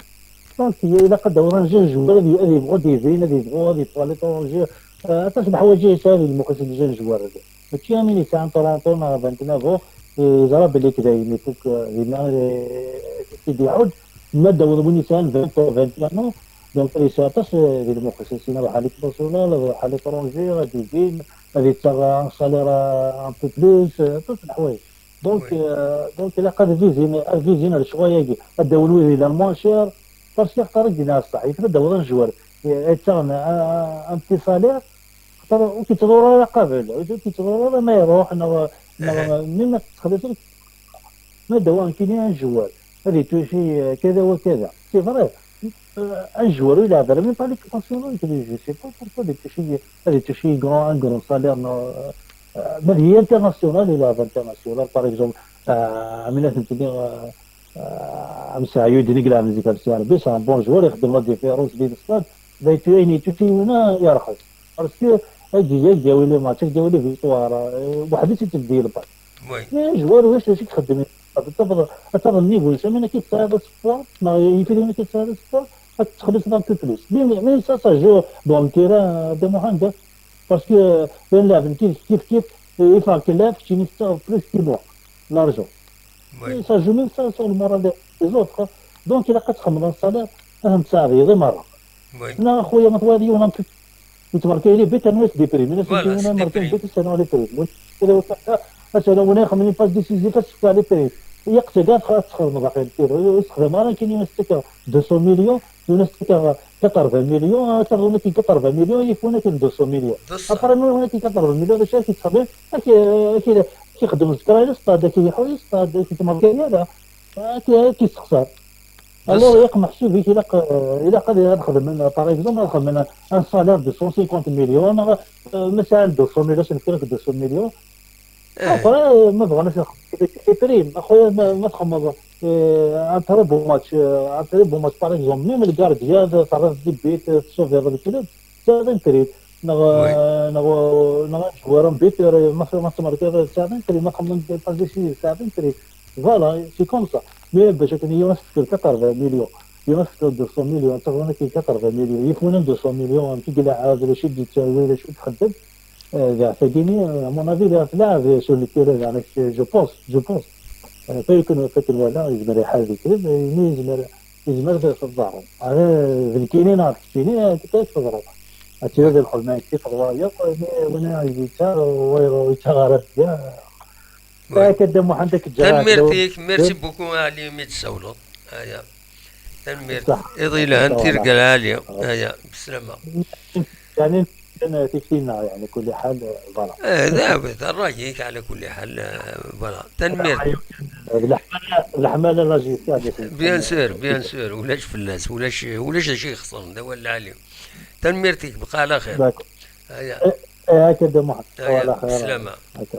Donc, ilaq ad d-tawiḍ un jeune joueur ad y-, ad yebɣu ad d-ibin, ad yebɣu ad yeṭṭef à l'étranger. Euh, aṭas n leḥwayeǧ i yesɛa di lmux-is jeune joueur-agi. Mačči am win yesɛan trente ans neɣ vingt-neuf ans, yeẓra belli k dayen ifuk, euh, dinna, euh, i d-iḥudd. Ma d-tawiḍ win yesɛan vingt ans, vingt et un ans, donc yesɛa aṭas, euh, di lmux-is, sin ad iruḥ à l'international, ad iruḥ à l'étranger, ad ibin, ad yettaɣ un salaire, euh, un peu plus, euh, aṭas n leḥwayeǧ. Donc, euh, donc, ilaq ad vizin, ad vizin ar ccɣel-agi, ad d-awin wid yellan moins cher, parce que axaṭer i d-yenna ṣṣeḥ, yif ad d-tawiḍ un joueur, euh, yettaɣen un, un petit salaire, axaṭer ur k-yettḍurru ara qabel, ur k-yettḍurru ara ma iruḥ, neɣ, neɣ, même ma tettxelliṣ, ma d-tawiḍ nekkini un joueur, ad yettuci, euh, kada wa kada. C'est vrai. Euh, un joueur, il a vraiment pas l'équipe nationale, je sais pas pourquoi, ad yettuci, ad yettuci grand, un grand salaire, non, euh, euh, ma d international, il a international, par exemple, euh, am akken tenniḍ, euh, euh, am Saɛyud, i yellan zik ar Si Rebbi, c'est un bon joueur, ixeddem la différence di stade, d aytu ayen yettuci winna yerxes. Parce que, ad d-yawi les matchs, ad d-yawi les victoires, euh, weḥd-s i tebdi lbaṭ. Mais joueur, wissen acu i ixeddem. Ad taweḍ, ad taweḍ niveau-nnes, am akken tesɛiḍ espoir, neɣ yif win akken tesɛiḍ espoir, ad tettxelliṣeḍ un peu plus. Mais, mais ça, ça joue dans le terrain, de Mohamed, parce que, euh, llan laɛben kif, kif, kif, euh, il faut que lɛeb, keččini tettaɣeḍ plus que moi, l'argent. Et ça joue même ça sur le moral des, des autres, hein. Donc, ilaq ad txemmeḍ un salaire, ad ten-tesɛeddiḍ i merra. Neɣ a xuya, ma twayeḍ yiwen un peu, yettberka yili bit, rnu-as des primes, rnu-as yiwen amerkan bit, as-rnuɣ les primes. Win, kra win, as-rnuɣ win ixemmen une passe décisive, as-fkeɣ les primes. Ilaq tagi ad txedmeḍ axir, ur yessexdam ara nekkini, yiwen as-ttakkeɣ deux cents millions, yiwen as-ttakkeɣ quatre-vingts millions, ad taɣeḍ win akken quatre-vingts millions, yif win akken deux cents millions. Après, win akken quatre-vingts millions, d acu ara k-yettxemmim? Ad k-, ad k-, ad k-ixeddem zkra i stade, ad k-iḥuy stade, ad k-yettmerkan yara, ad k-, ad k-yessexṣar. Alors, ilaq meḥsub-ik, ilaq, euh, ilaq ad, ad xedmen, euh, par exemple, ad xedmen un salaire de cent cinquante millions, neɣ, euh, ma sɛan deux cents millions, c'est-à-dire deux cents millions. Après, euh, ma bɣan ad xedmen des primes, a xuya, ma, ma txedmeḍ, euh, un très beau match, euh, un très beau match, par exemple, même le gardien, euh, terriḍ des buts, euh, tessauviḍ le club, tesɛiḍ une prime. Neɣ, euh, neɣ, euh, neɣ un joueur, un buteur, euh, ma, ma tmerkiḍ, tesɛiḍ une prime, ma txedmeḍ des passes décisives, tesɛiḍ une prime. Voilà, c'est comme ça. Mais bac akken yiwen ad s-tefkeḍ quatre-vingts millions, yiwen ad s-tefkeḍ deux cents millions, ad taɣeḍ akken quatre-vingts millions, yif win deux cents millions, amek i ilɛab, d acu i d-yettawi, d acu i d-ixeddem. Euh, d tagini, euh, à mon avis, d tlaɛb sur le terrain, d, je pense, je pense. Euh, fakken, fakken wala, yezmer iḥar di kra, mais yezmer, yezmer ad t-tḍerru. Ara d nekkini neɣ d keččini, ad t-tḍerru. Ad tili di lxedma, ad tili tḍerru, mais win yettaɣ, wayeḍ ur yettaɣ ara bya. Akka Dda Muḥend, ad k-ǧǧeɣ. Tanemmirt-ik, merci beaucoup, Ali, mi d-tsawleḍ. Aya. Tanemmirt. Iḍ yelhan, tirga lɛali. Aya, beslama. Yeɛni, kan tikti-nneɣ, yeɛni, kulli ḥal, voilà. Eh, d, d ṛṛay-ik, ɛla kulli ḥal, eh, voilà. Tanemmirt. D leḥmala, d leḥmala, la gestion. Bien sûr, bien sûr, ulac fell-as, ulac, ulac d acu ixeṣren, d awal lɛali. Tanemmirt-ik, bqa ɛla xir. D'accord. Aya. Eh, eh, akka Dda Muḥend. Aya, bqa ɛla xir. Beslama. Akka.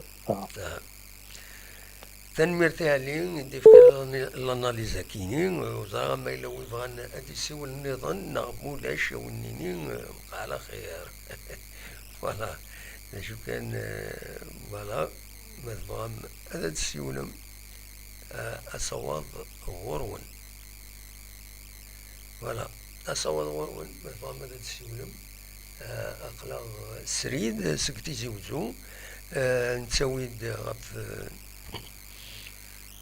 Tanemmirt i Ɛli i d-ifkan l'ana-, l'analyse-agi-ni. Ur ẓriɣ ma yella wi bɣan ad d-isiwel nniḍen neɣ ma ulac, ad wen-nini, eh, bqa ɛla xir. Voilà. D acu kan, eh, voilà. Ma tebɣam ad d-tessiwlem, eh, asawaḍ ɣur-wen. Voilà. Asawaḍ ɣur-wen, ma tebɣam ad d-tessiwlem. Ah, aql-aɣ srid seg Tizi Wezzu. Ah, nettawi-d ɣef,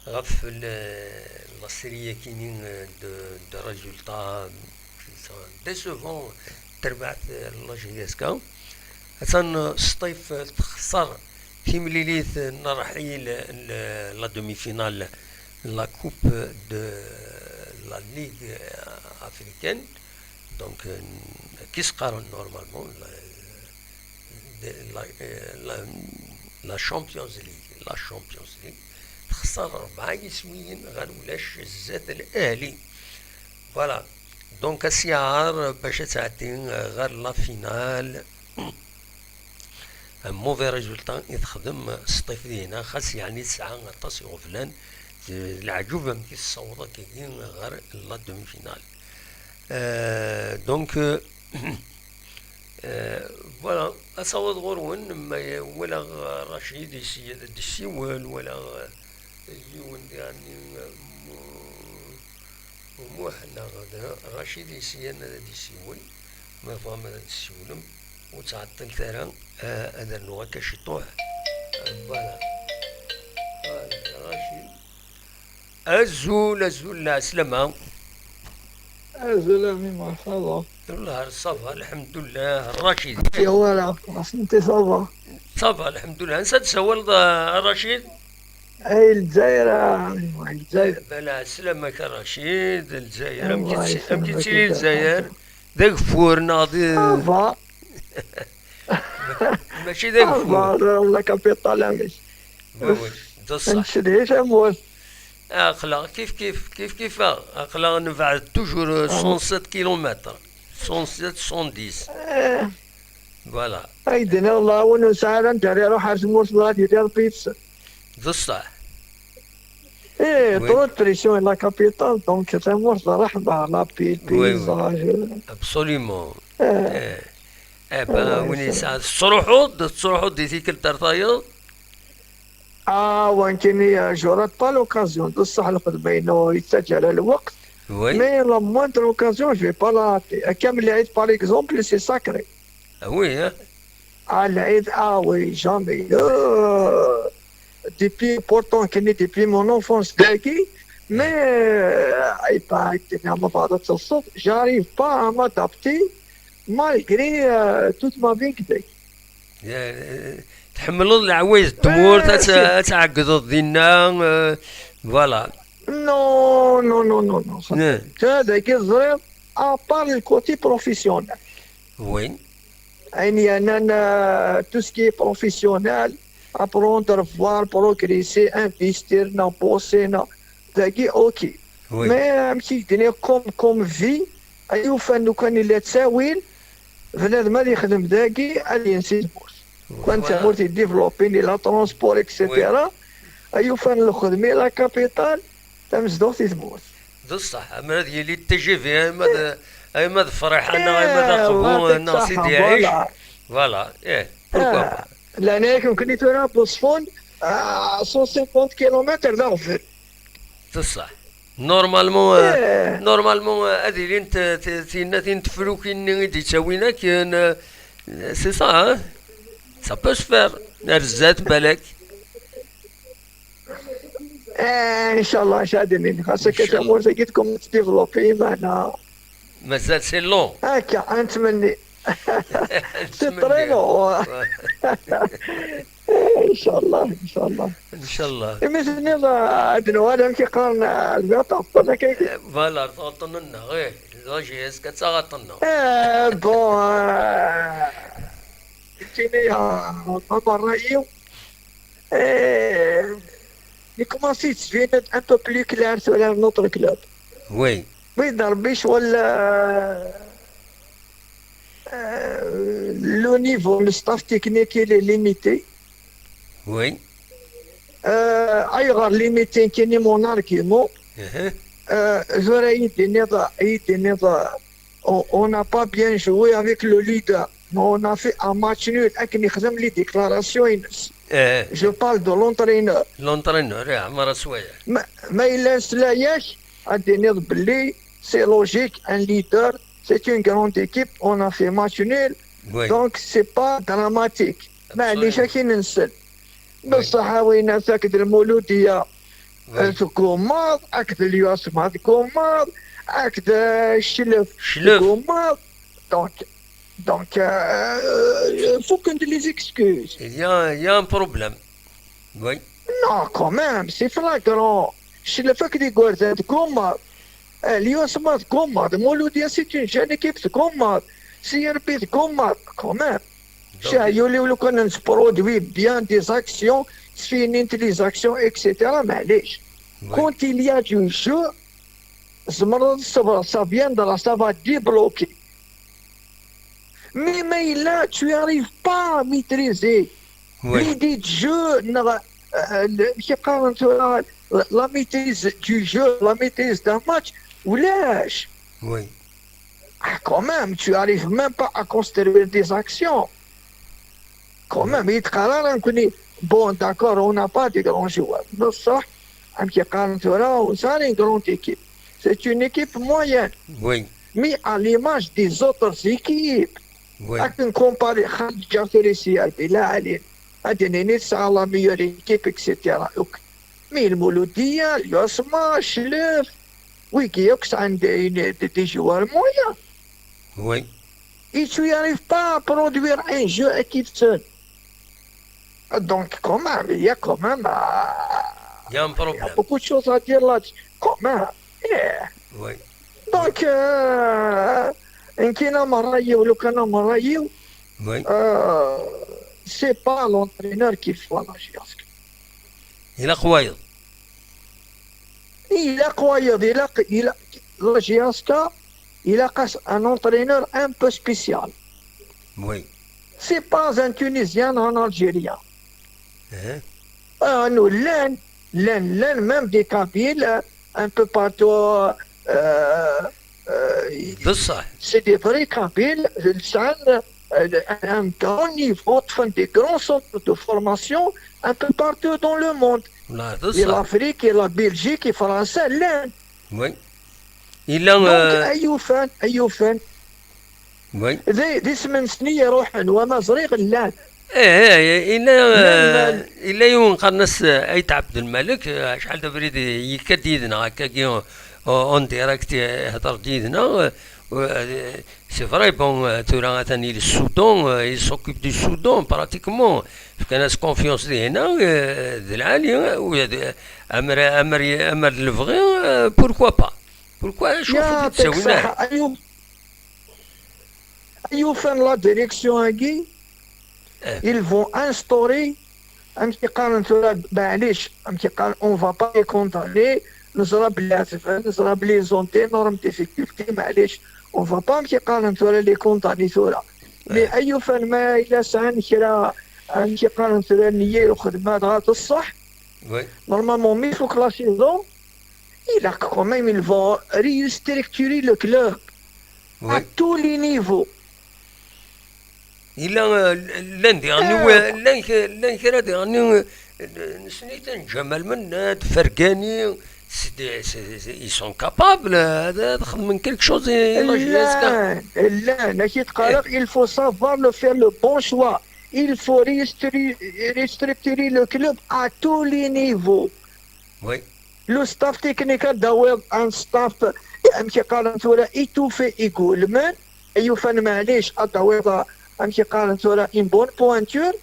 ɣef le-, la série-yakini de, de résultats décevants n terbaɛt n la J S K. Atan Sṭif texṣer timlilit n rrḥil n la demi-finale n la Coupe de la Ligue africaine. Donc, euh, qui se normalement la, de la, euh, la, la Champions League, la Champions League, texṣer rebɛa yiswiyen ɣer ulac zdat Al Ahli. Voilà. Donc, asiɛar bac ad tɛeddi ɣer la finale. Un mauvais résultat i texdem Sṭif dinna, xas yeɛni tesɛa aṭas iɣeblan, d leɛǧub amek i tessaweḍ akkagi ɣer la demi-finale. Euh, donc, euh, euh, voilà, asawaḍ ɣur-wen, ma walaɣ Racid yessi ad d-yessiwel, walaɣ yiwen diɣenni, Mu-, Muḥ neɣ d Racid yessi ad d-yessiwel, ma tebɣam ad d-tessiwlem, ur ttɛeṭṭilet ara, ah, ad rnuɣ akka ciṭuḥ. Voilà. Voilà, Racid. Azul, azul, lɛeslama. Azul a Mima, ça va? Llah, ça va, lḥemdullah, Racid. Ya wala, asenti ça va? Ça va, lḥemdullah. Ansa d-tsawaleḍ, a Racid? Ay, Lezzayer, a Mima, Lezzayer. Bala, sslam-ak a Racid, Lezzayer. Amek i tt-, amek i ttili Lezzayer? D ageffur neɣ d... Ça va. Mačči d ageffur. Ça va, la capitale, amek? Oui, oui, d ṣṣeḥ. Ncedhi tamurt. Aql-aɣ kif kif, kif kif, aql-aɣ nebɛed toujours, euh, cent sept kilomètres. Cent sept, cent dix. Eh. Voilà. Ay d-nniɣ, Allah, win ur nesɛi ara anda ara iruḥ ar tmurt, Allah ad yili Rebbi yid-sen. D ṣṣeḥ. Eh, oui. Trop de pression, la capitale, donc tamurt d ṛṛeḥma, la paix, le paysage. Absolument. Eh. Eh ben, win yesɛa, tettruḥuḍ, tettruḥuḍ di tikkelt ar tayeḍ? Ah, wankini, euh, j'aurai pas l'occasion. D ṣṣeḥ, lxedma-inu yettaǧǧa-d lweqt. Oui. Mais la moindre occasion, je vais pas la rater. Akka am lɛid, par exemple, c'est sacré. Ah oui, hein? Ah, lɛid, ah oui, jamais. Euh, depuis, pourtant, kini depuis mon enfance dagi, mais, euh, ay pa, j'arrive pas à m'adapter malgré, euh, toute ma vie dagi. Eh, tḥemmleḍ leɛwayed n tmurt, ad t-, ad tɛeggdeḍ dinna, eh, voilà. Non, non, non, non, non. Ta dagi ẓriɣ, à part le côté professionnel. Oui. Ayen yernan, euh, tout ce qui est professionnel, apprendre, voir, progresser, investir, bosser, dagi, ok. Oui. Mais, euh, amek i k-d-nniɣ, comme, comme vie, ay ufan lukan illa ttawil, bnadem ad yexdem dagi, ad yensi tmurt. Kan tamurt yeddivelupin, illa transport, et cetera. Oui. Ay ufan lxedma, la capitale, tamezduɣt i tmurt. D ṣṣeḥ, amer ad yili T G V, ayma d, ayma d Friḥa, neɣ ayma d Aqbu, neɣ Sidi Ɛic. Voilà, eh, pourquoi pas. Leɛnaya-k, nekkni tura Buṣfun, ah, cent cinquante kilomètres d aɣbel. D ṣṣeḥ. Normalement, euh, normalement, euh, ad ilint, euh, ti-, tiynatin tefrukin-nni i d-yettawin akken, euh, c'est ça, hein? Ça peut se faire. Ar zdat, balak. Eh, inchallah, inchallah, xas akka tamurt-agi tkum tettdéveloppé, meɛna mazal c'est long. Akka, ad nettmenni. C'est très long. Inchallah, inchallah. Inchallah. Imi tenniḍ, ah, ad nuɣal amek i qqaren, ah, lbiṭ ɣeṭṭen akka. Eh, voilà, ɣeṭṭen-nneɣ, eh, la J S K ad taɣeṭṭen-nneɣ. Eh, bon, eh, nekkini, ah, ma berra-yi, eh, il commence à se un peu plus clair sur notre club. Oui. Oui, d Rebbi ccɣel, euh, euh, le niveau, le staff technique, il est limité. Oui. Euh, ayɣer limité, kini mon argument. Uh-huh. Euh, j'aurais aidé, aidé, on, on n'a pas bien joué avec le leader. On a fait un match nul. Akken yexdem les déclarations-ines. Eh. Je parle de l'entraîneur. L'entraîneur, eh, Ɛmer Aswaya. Ma, ma yella nesla-yak, ad d-tiniḍ belli c'est logique, un leader, c'est une grande équipe, on a fait match nul, donc c'est pas dramatique. Maɛlic, akin nsel. Bessaḥ a win akk d Lmuludiya tgummaḍ, akked Lyusma tgummaḍ, akked Cclef tgummaḍ. Donc, donc, euh, fukken-d les excuses. Il y a, il y a un problème. Oui. Non, quand même, c'est flagrant. Cclef akked igerdan tgummaḍ. Eh, Lyusma tgummaḍ. Lmuludiya, c'est une jeune équipe tgummaḍ. Si Rebbi tgummaḍ, quand même. Cah, yuli lukan nproduit bien des actions, sfinint les actions, et cetera. Maɛlic. Quand il y a du jeu, tzemreḍ ad tṣebreḍ, ça viendra, ça va débloquer. Mais ma yella, tu arrives pas à maîtriser l'idée de jeu, neɣ, euh, le- amek i qqaren tura, la maîtrise du jeu, la maîtrise d'un match, ulac. Oui. Ah, quand même, tu arrives même pas à construire des actions. Quand même, i d-qqar ara nekkni, bon, d'accord, on n'a pas de grands joueurs. Bessaḥ, amek i qqaren tura, ur nesɛi une grande équipe. C'est une équipe moyenne. Oui. Mais à l'image des autres équipes, oui, ad k-nkumpari, xaṭ ǧǧiɣ tura i C R B, la ɛlin. Ad d-nini tesɛa la meilleure équipe, et cetera. Akk. Mais Lmuludiya, Lyusma, Cclef, wigi akk sɛan des, des, des joueurs moyens. Oui. Et tu n'y arrives pas à produire un jeu à qui seul. Donc, quand même, il y a quand même, euh, il y a un problème. Il y a beaucoup de choses à dire là-dessus. Quand même. Yeah. Oui. Donc, euh, nekkini am rray-iw, lukan am rray-iw, oui, euh, c'est pas l'entraîneur qu'il faut à la J S K. Ilaq wayeḍ. Ilaq wayeḍ, ilaq, ilaq, la J S K, ilaq-as un entraîneur un peu spécial. Oui. C'est pas un Tunisien, un Algérien. Hein? Ah, non, llan, llan, llan, même des Kabyles, euh, un peu partout, euh, euh, c'est des vrais Kabyles, ils sont, euh, à un grand niveau, font des grands centres de formation un peu partout dans le monde. Et l'Afrique, et la Belgique, et France, llan. Oui. Yella, donc, euh, ay ufan, ay ufan. Oui. D, d isem-nsen i iruḥen, wama ẓriɣ llan. Eh, eh, yella, eh, yella yiwen qqaren-as, eh, Ayt Ɛebdelmalek, eh, acḥal d abrid i-, yekka-d yid-neɣ, akkagi, o-, en direct, eh, ihder-d yid-neɣ, eh, eh, c'est vrai, bon, eh, tura atan il Soudan, eh, il s'occupe du Soudan, pratiquement. Fkan-as confiance di hina, eh, d lɛali, eh, u d, amer, amer, amer d lebɣi, eh, pourquoi pas? Pourquoi, acu ur t-id-ttawin ara? Ay u-, ay ufan la direction-agi, eh, ils vont instaurer, amek i qqaren tura, maɛlic, amek i qqaren, on va pas les condamner, neẓra belli ɛetben, neẓra belli ils ont d'énormes difficultés, maɛlic, on va pas, amek i qqaren tura, les condamner tura. Mais, eh, ay ufan ma yella sɛan kra, amek i qqaren tura, nniya i lxedma, dɣa d ṣṣeḥ. Oui. Normalement, mi tfuk la saison, ilaq quand même, ils vont restructurer le club, oui, à tous les niveaux. Yella, euh, llan diɣen, eh, llan k-, llan kra diɣen, euh, nessen-iten, Ǧamal Mennad, Fergani, c'est des, c'est, c'est, ils sont capables, euh, ad, ad xedmen quelque chose i la J S K. Llan, llan, akken i d-qqareɣ, eh, il faut savoir le faire le bon choix. Il faut restru-, restructurer le club à tous les niveaux. Oui. Le staff technique ad d-tawiḍ un staff, amek i qqaren tura, étoffé, iggulmen, ay ufan maɛlic, ad d-tawiḍ, amek i qqaren tura, une bonne pointure,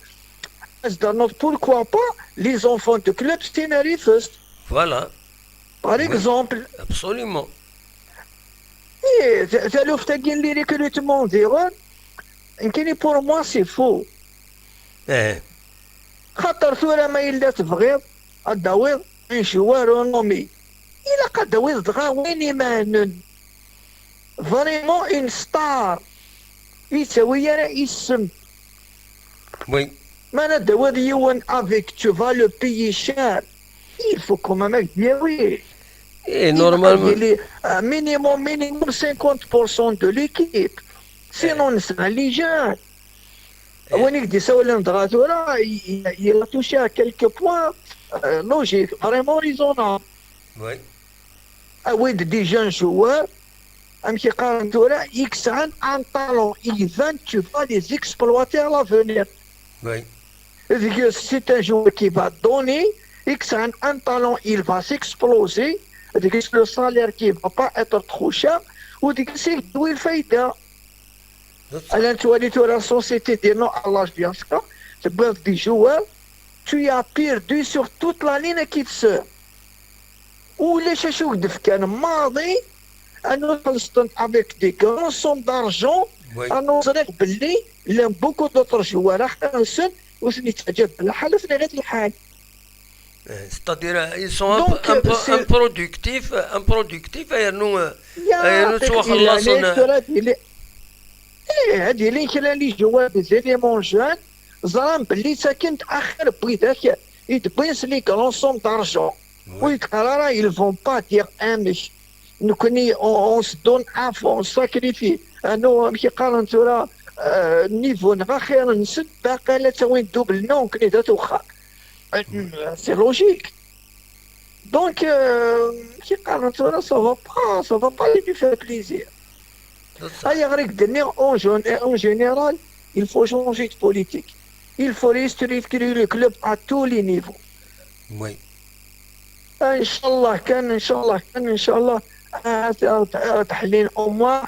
ad s-d-ternuḍ, pourquoi pas, les enfants du club, c'est Tenerife. Voilà. Par exemple. Oui. Absolument. Eh, ta-, taluft-agi n les recrutements diɣen, nekkini, pour moi, c'est faux. Eh. Xaṭer tura ma yella tebɣiḍ ad d-tawiḍ un joueur renommé, ilaq ad d-tawiḍ dɣa win imaɛnen. Vraiment une star. Ur yettawi ara isem. Oui. Ma ara d-tawiḍ yiwen avec, tu vas le payer cher. Il faut quand même ad k-d-yawi. Eh, normalement. Il faut qu'il y ait, euh, minimum, minimum cinquante pour cent de l'équipe. Sinon, eh, nesɛa les jeunes. Eh. Win i k-d-isawlen dɣa tura, il, il, il a touché à quelques points, euh, logiques, vraiment raisonnables. Oui. Awi-d des jeunes joueurs, amek i qqaren tura, i yesɛan un talent, il va, tu vas les exploiter à l'avenir. Oui. Deg-s, c'est un joueur qui va donner, i yesɛan un talent, il va s'exploser, deg-s le salaire qui va pas être trop cher, u deg-s i yedwi lfayda. Ala nettwali tura la société des non à l'âge de Yaska, tewwiḍ des joueurs, tu as perdu sur toute la ligne qui te sert. Ulac acu i k-d-fkan maḍi, anu xellṣen avec des grandes sommes d'argent, oui, anu ẓriɣ belli llan beaucoup d'autres joueurs axir-nsen ur ten-yettaǧǧa lḥal, ur ten-iɣiḍ lḥal. Euh, c'est-à-dire, euh, ils sont imp-, Donc, euh, imp-, c'est improductifs, euh, improductifs, yernu, euh, ya yernu ttwaxellaṣen, euh, tura ad yili, eh, ad yili kra n les joueurs, des éléments jeunes, ẓran belli ttaken-d axir n widak i d-wwin s les grandes sommes d'argent. Oui. Ur yeqqar ara, ils vont pas dire amek. Nekkni, on, on se donne à fond, on se sacrifie. Anu, amek i qqaren tura, euh, niveau-nneɣ axir-nsen, baqi la ttawin double, non, nekkni d at uxxam. Euh, c'est logique. Donc, euh, amek i qqaren tura, ça va pas, ça va pas lui faire plaisir. Ayɣer i k-d-nniɣ, en gén-, en général, il faut changer de politique. Il faut restructurer le club à tous les niveaux. Oui. Inchallah kan, inchallah kan, inchallah, ad, ad, ad ḥlin au moins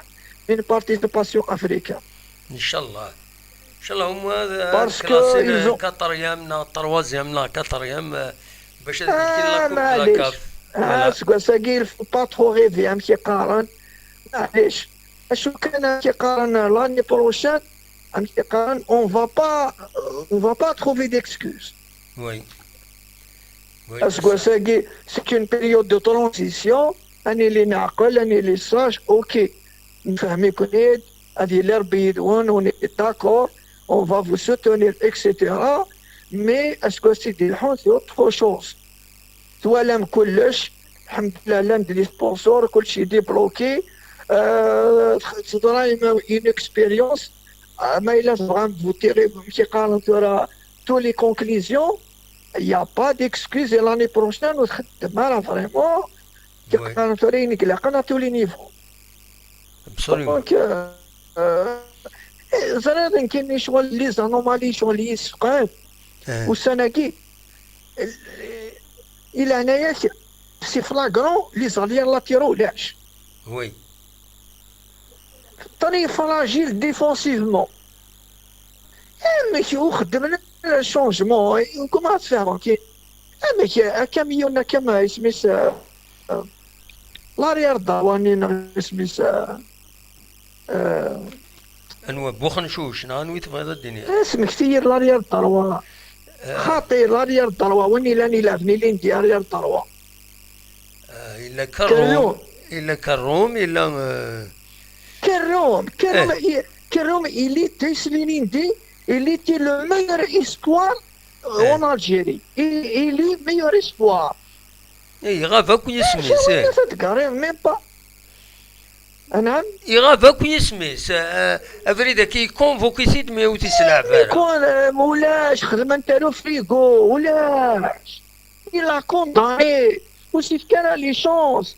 une participation africaine. Inchallah. Inchallah, au moins, euh, parce que ils ont quatrième, neɣ troisième, neɣ quatrième, euh, bac ad yekkin la coupe de la caf. Voilà. Aseggas-agi, il faut pas trop rêver, amek i qqaren. Maɛlic. Acu kan, amek i qqaren, l'année prochaine, amek i qqaren, on va pas, on va pas trouver d'excuses. Oui. Oui, aseggas-agi, c'est une période de transition. Ad nili neɛqel, ad nili sage, ok. Nfehhem-iken-id, ad yili Rebbi yid-wen, on est d'accord, on va vous soutenir, et cetera. Mais aseggas i d-ileḥḥun, c'est autre chose. Twalam kullec, lḥemdullah, llan-d les sponsors, kullec est débloqué. Euh, teḍra une expérience. Euh, ma yella tebɣam vous tirez, amek i qqaren tura, tous les conclusions, il y a pas d'excuse, et l'année prochaine, ur txeddem ara vraiment, amek i qqaren tura, ayen i ilaqen à tous les niveaux. Absolument. Donc, euh, euh, ẓriɣ nekkini ccɣel, les anomalies ccɣel i yi-yessefqɛen ussan-agi, i leɛnaya-k, c'est flagrant, les arrières latéraux ulac. Oui. Très fragile défensivement. Amek ur xeddmen ara changement? Comment ad tfehmeḍ ki? Amek, akamyun, akama, isem-is, euh, euh, l'arrière droit-nni, neɣ isem-is, euh, euh, anwa, Buxencuc, neɣ anwa i tebɣiḍ ad d-tiniḍ? Asmekti-yi-d l'arrière droit. Euh, xaṭi, l'arrière droit, win ilan ilɛeb ilindi arrière droit. Euh, yella Kerrum. Kerrum. Yella Kerrum, yella, euh, Kerrum, Kerrum, eh, i-, Kerrum, il était, s lin indi, il était le meilleur espoir, euh, en Algérie. Il, il est meilleur espoir. Eh, iɣab akk yisem-is, eh. Acu i d-tegriḍ, même pas. Anɛam? Iɣab akk yisem-is, eh, abrid-agi, convoqué-t-id, mais ur t-iselɛeb ara. Ikun, eh, ulac, xedmen-t ar ufrigu, ulac. Il a condamné. Ur s-yefki ara les chances.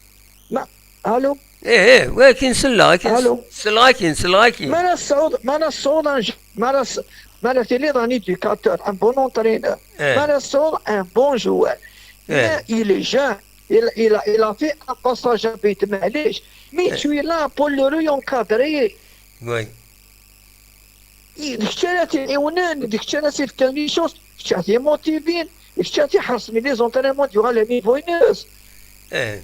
Ma, allô? Eh, eh, wakin selleɣ, akin s-, Allô? Selleɣ akin, selleɣ akin. Ma ara tesɛuḍ, ma ara tesɛuḍ un j-, ma ara s-, ma ara tiliḍ un éducateur, un bon entraîneur, eh, ma ara tesɛuḍ un bon joueur. Eh. Mais il est jeune. Il, il a, il a fait un passage à vide, maɛlic. Mais eh, tu es là pour le réencadrer. Oui. I-, d kečč ara t-iɛiwnen, d kečč ara s-ifken les chances, d kečč ara t-imotivin, d kečč ara t-iḥersen les entraînements, ad yuɣal à niveau-ines. Eh.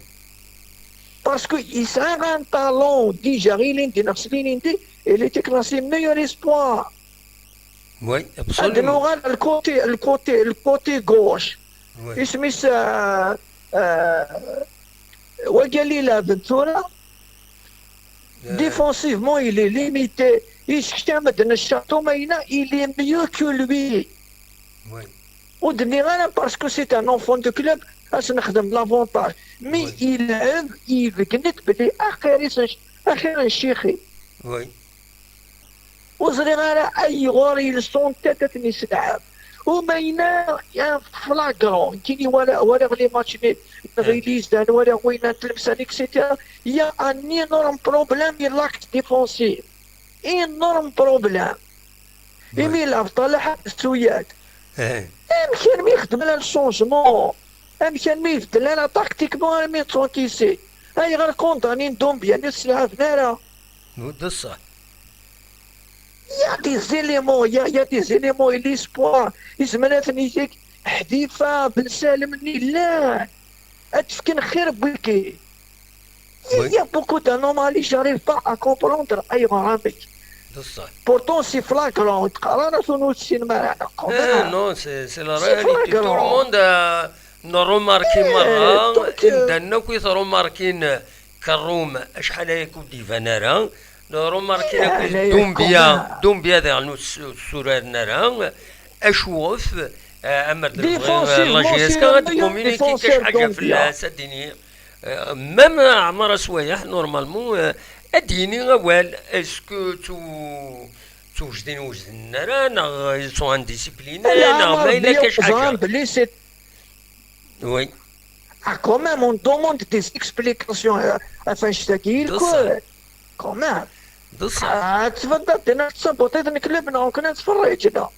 Parce que yesɛa un talent déjà ilindi, neɣ s lin indi, il était classé meilleur espoir. Oui, absolument. Ad nuɣal le côté, le côté, le côté gauche. Oui. Isem-is, euh, euh, wagi i ilɛeben tura. Eh. Défensivement, il est limité. Yessekcam-d Ncato Mayna, il est mieux que lui. Oui. Ur d-nniɣ ara parce que c'est un enfant de club, ad s-nexdem l'avantage. Mais oui, ilɛeb, ibeggen-d belli axir-is n-, axir n Ccixi. Oui. Ur ẓriɣ ara ayɣer il sont peut-être ad ten-iselɛeb. Uma yella, ya, flagrant, kini wala, wala les matchs, neɣ ilizan, wala winna n Tlemsan, et cetera. Il y a un énorme problème, il l'acte défensif. Énorme problème. Imi la bṭala ḥbes uyad. Amek armi yexdem la le changement? Amek armi ybeddel la tactiquement armi ttwankisi? Ayɣer condamnin Doumbia, ur s-lɛaben ara? D ṣṣeḥ. Il y a des éléments, il y a, il y a des éléments et l'espoir. Izmer ad ten-yeg Ḥdifa, Ben Salem, nni llan. Ad d-fken xir n wiki. Il y a, il y a beaucoup d'anomalies, j'arrive pas à comprendre. Ayɣer amek? D ṣṣeḥ. Pourtant, c'est flagrant. Ur teqqar ara ur tessinem ara, quand même. Eh, non, c'est, c'est la réalité. Tout le monde a, a remarqué merra, donc, euh, imdanen akk i t-remarkin Karum, acḥal aya ur d-iban ara. Remarqué akk Doumbia, Doumbia daɣen ur s-, ur suraren ara. Acuɣef, eh, amer d-nebɣi, eh, la J S K ad d-communiquer acḥal fell-as, ad d-ini, eh, même Ɛmar Aswayeḥ, normalement, eh, ad d-yini awal, est-ce que tu, tu wejden ur wejden ara, neɣ ils sont indisciplinés, neɣ ma yella kac ḥaǧa. Oui. Ah, quand même, on demande des explications, euh, ɣef annect-agi. D ṣṣeḥ. Quand même. D ṣṣeḥ. Ah, tfadda dina tsabuṭ-id n klub, neɣ kan ad tferriǧ, neɣ?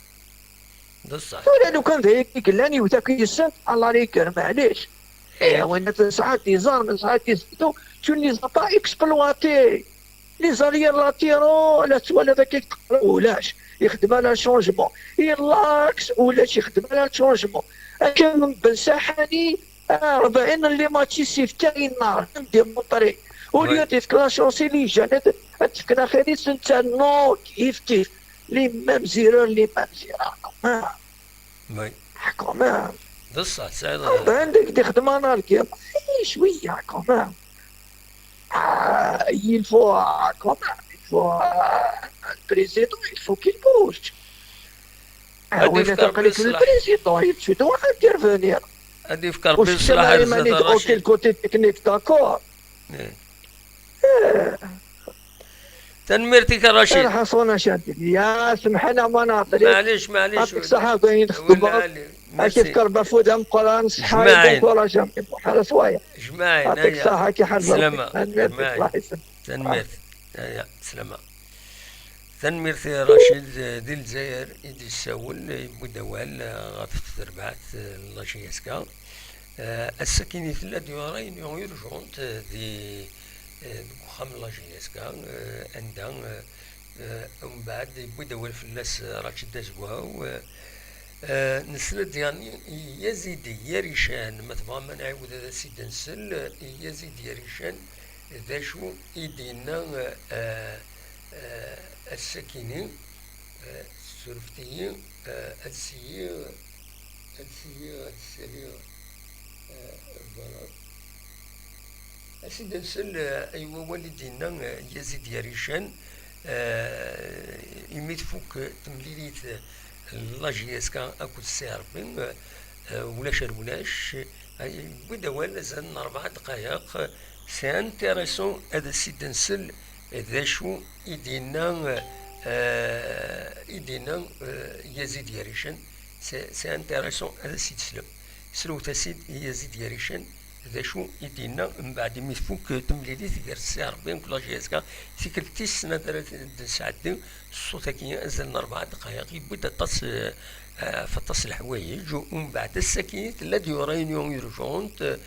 D ṣṣeḥ. Tura lukan d ayagi i yellan, iwet akk yis-sent, Allah iger, maɛlic. Eh, win tesɛa des armes, tesɛa des vidéos, tu ne les as pas exploitées. Les arrières latéraux, la twala d akka i teqqar, ulac, yexdem ala changement. Yella aks, ulac, yexdem ala changement. Akken n Ben Saḥani, ah, rebɛin n les matchs i s-yefka yennaɣ, d démontré. Au lieu de la chance i les jeunes, ad, ad tefken axir-is netta, non, kif kif. Les mêmes erreurs, les mêmes erreurs. Ah. Oui. Ah, quand même. D ṣṣeḥ, tesɛiḍ. Anda i d-ixdem anarki? Eh, cwiya, quand même. Ah, il faut, ah, quand même, il faut, ah, le président, il faut qu'il bouge. Ah, ad yefk Rebbi ṣṣeḥ. Le président, il doit intervenir. Ad yefk Rebbi ṣṣeḥ. Ur cfiɣ ara iman-ik, ok, côté technique, d'accord. Eh. Eh. Tanemmirt-ik a Racid. Lḥaṣun a Cadir. Ya, semḥ-aneɣ ma nehder. Maɛlic, maɛlic. Ɛṭik ṣṣeḥḥa deg wayen txeddmeḍ. Ad k-yefk Rebbi afud ameqqran, ṣṣeḥḥa, bon courage a Mimi. Ḥala ṣwaya. Jmaɛin, ɛṭik ṣṣeḥḥa, ad k-iḥrez Rebbi. Tanemmirt, Allah yesselmek. Tanemmirt. Aya, slama. Tanemmirt i Racid, eh, di Lezzayer i d-yessawel, eh, yewwi-d awal, eh, ɣef terbaɛt, eh, n la J S K. Eh, ass-akin i tella-d une réunion urgente, eh, di, eh, deg uxxam n la J S K, eh, anda, eh, eh, umbeɛd yewwi-d awal fell-as, eh, Racid Azeggaw, eh, eh, nesla-d yani i Yazidi Yarican, ma tebɣam ad nɛiwed ad as-id-nsel, eh, i Yazidi Yarican, d acu i d-yenna, eh, eh, ass-akini, eh, tessurfet-iyi, eh, ad syiɣ, ad syiɣ, ad saliɣ, eh, voilà. Ad s-id-nsel, eh, i wawal i d-yenna, eh, Yazid Yarican, eh, imi tfuk temlilit, eh, n la J S K akked Si Rebbi, eh, ulac ar ulac, eh, yewwi-d awal azal n rebɛa ddqayeq, c'est intéressant ad as-id-nsel d acu i d-yenna, eh, i d-yenna, eh, Yazid Yarican, c'est, c'est intéressant ad as-id-slem. Slewt-as-id i Yazid Yarican, d acu i d-yenna mbeɛd imi tfuk temlilit gar Si Rebbi akked la J S K, tikkelt tis snat ara d-nesɛeddi s ṣṣut-agi, azal n rebɛa ddqayeq, yewwi-d aṭas, eh, ɣef aṭas n leḥwayeǧ, umbeɛd ass-agi tella-d une réunion urgente,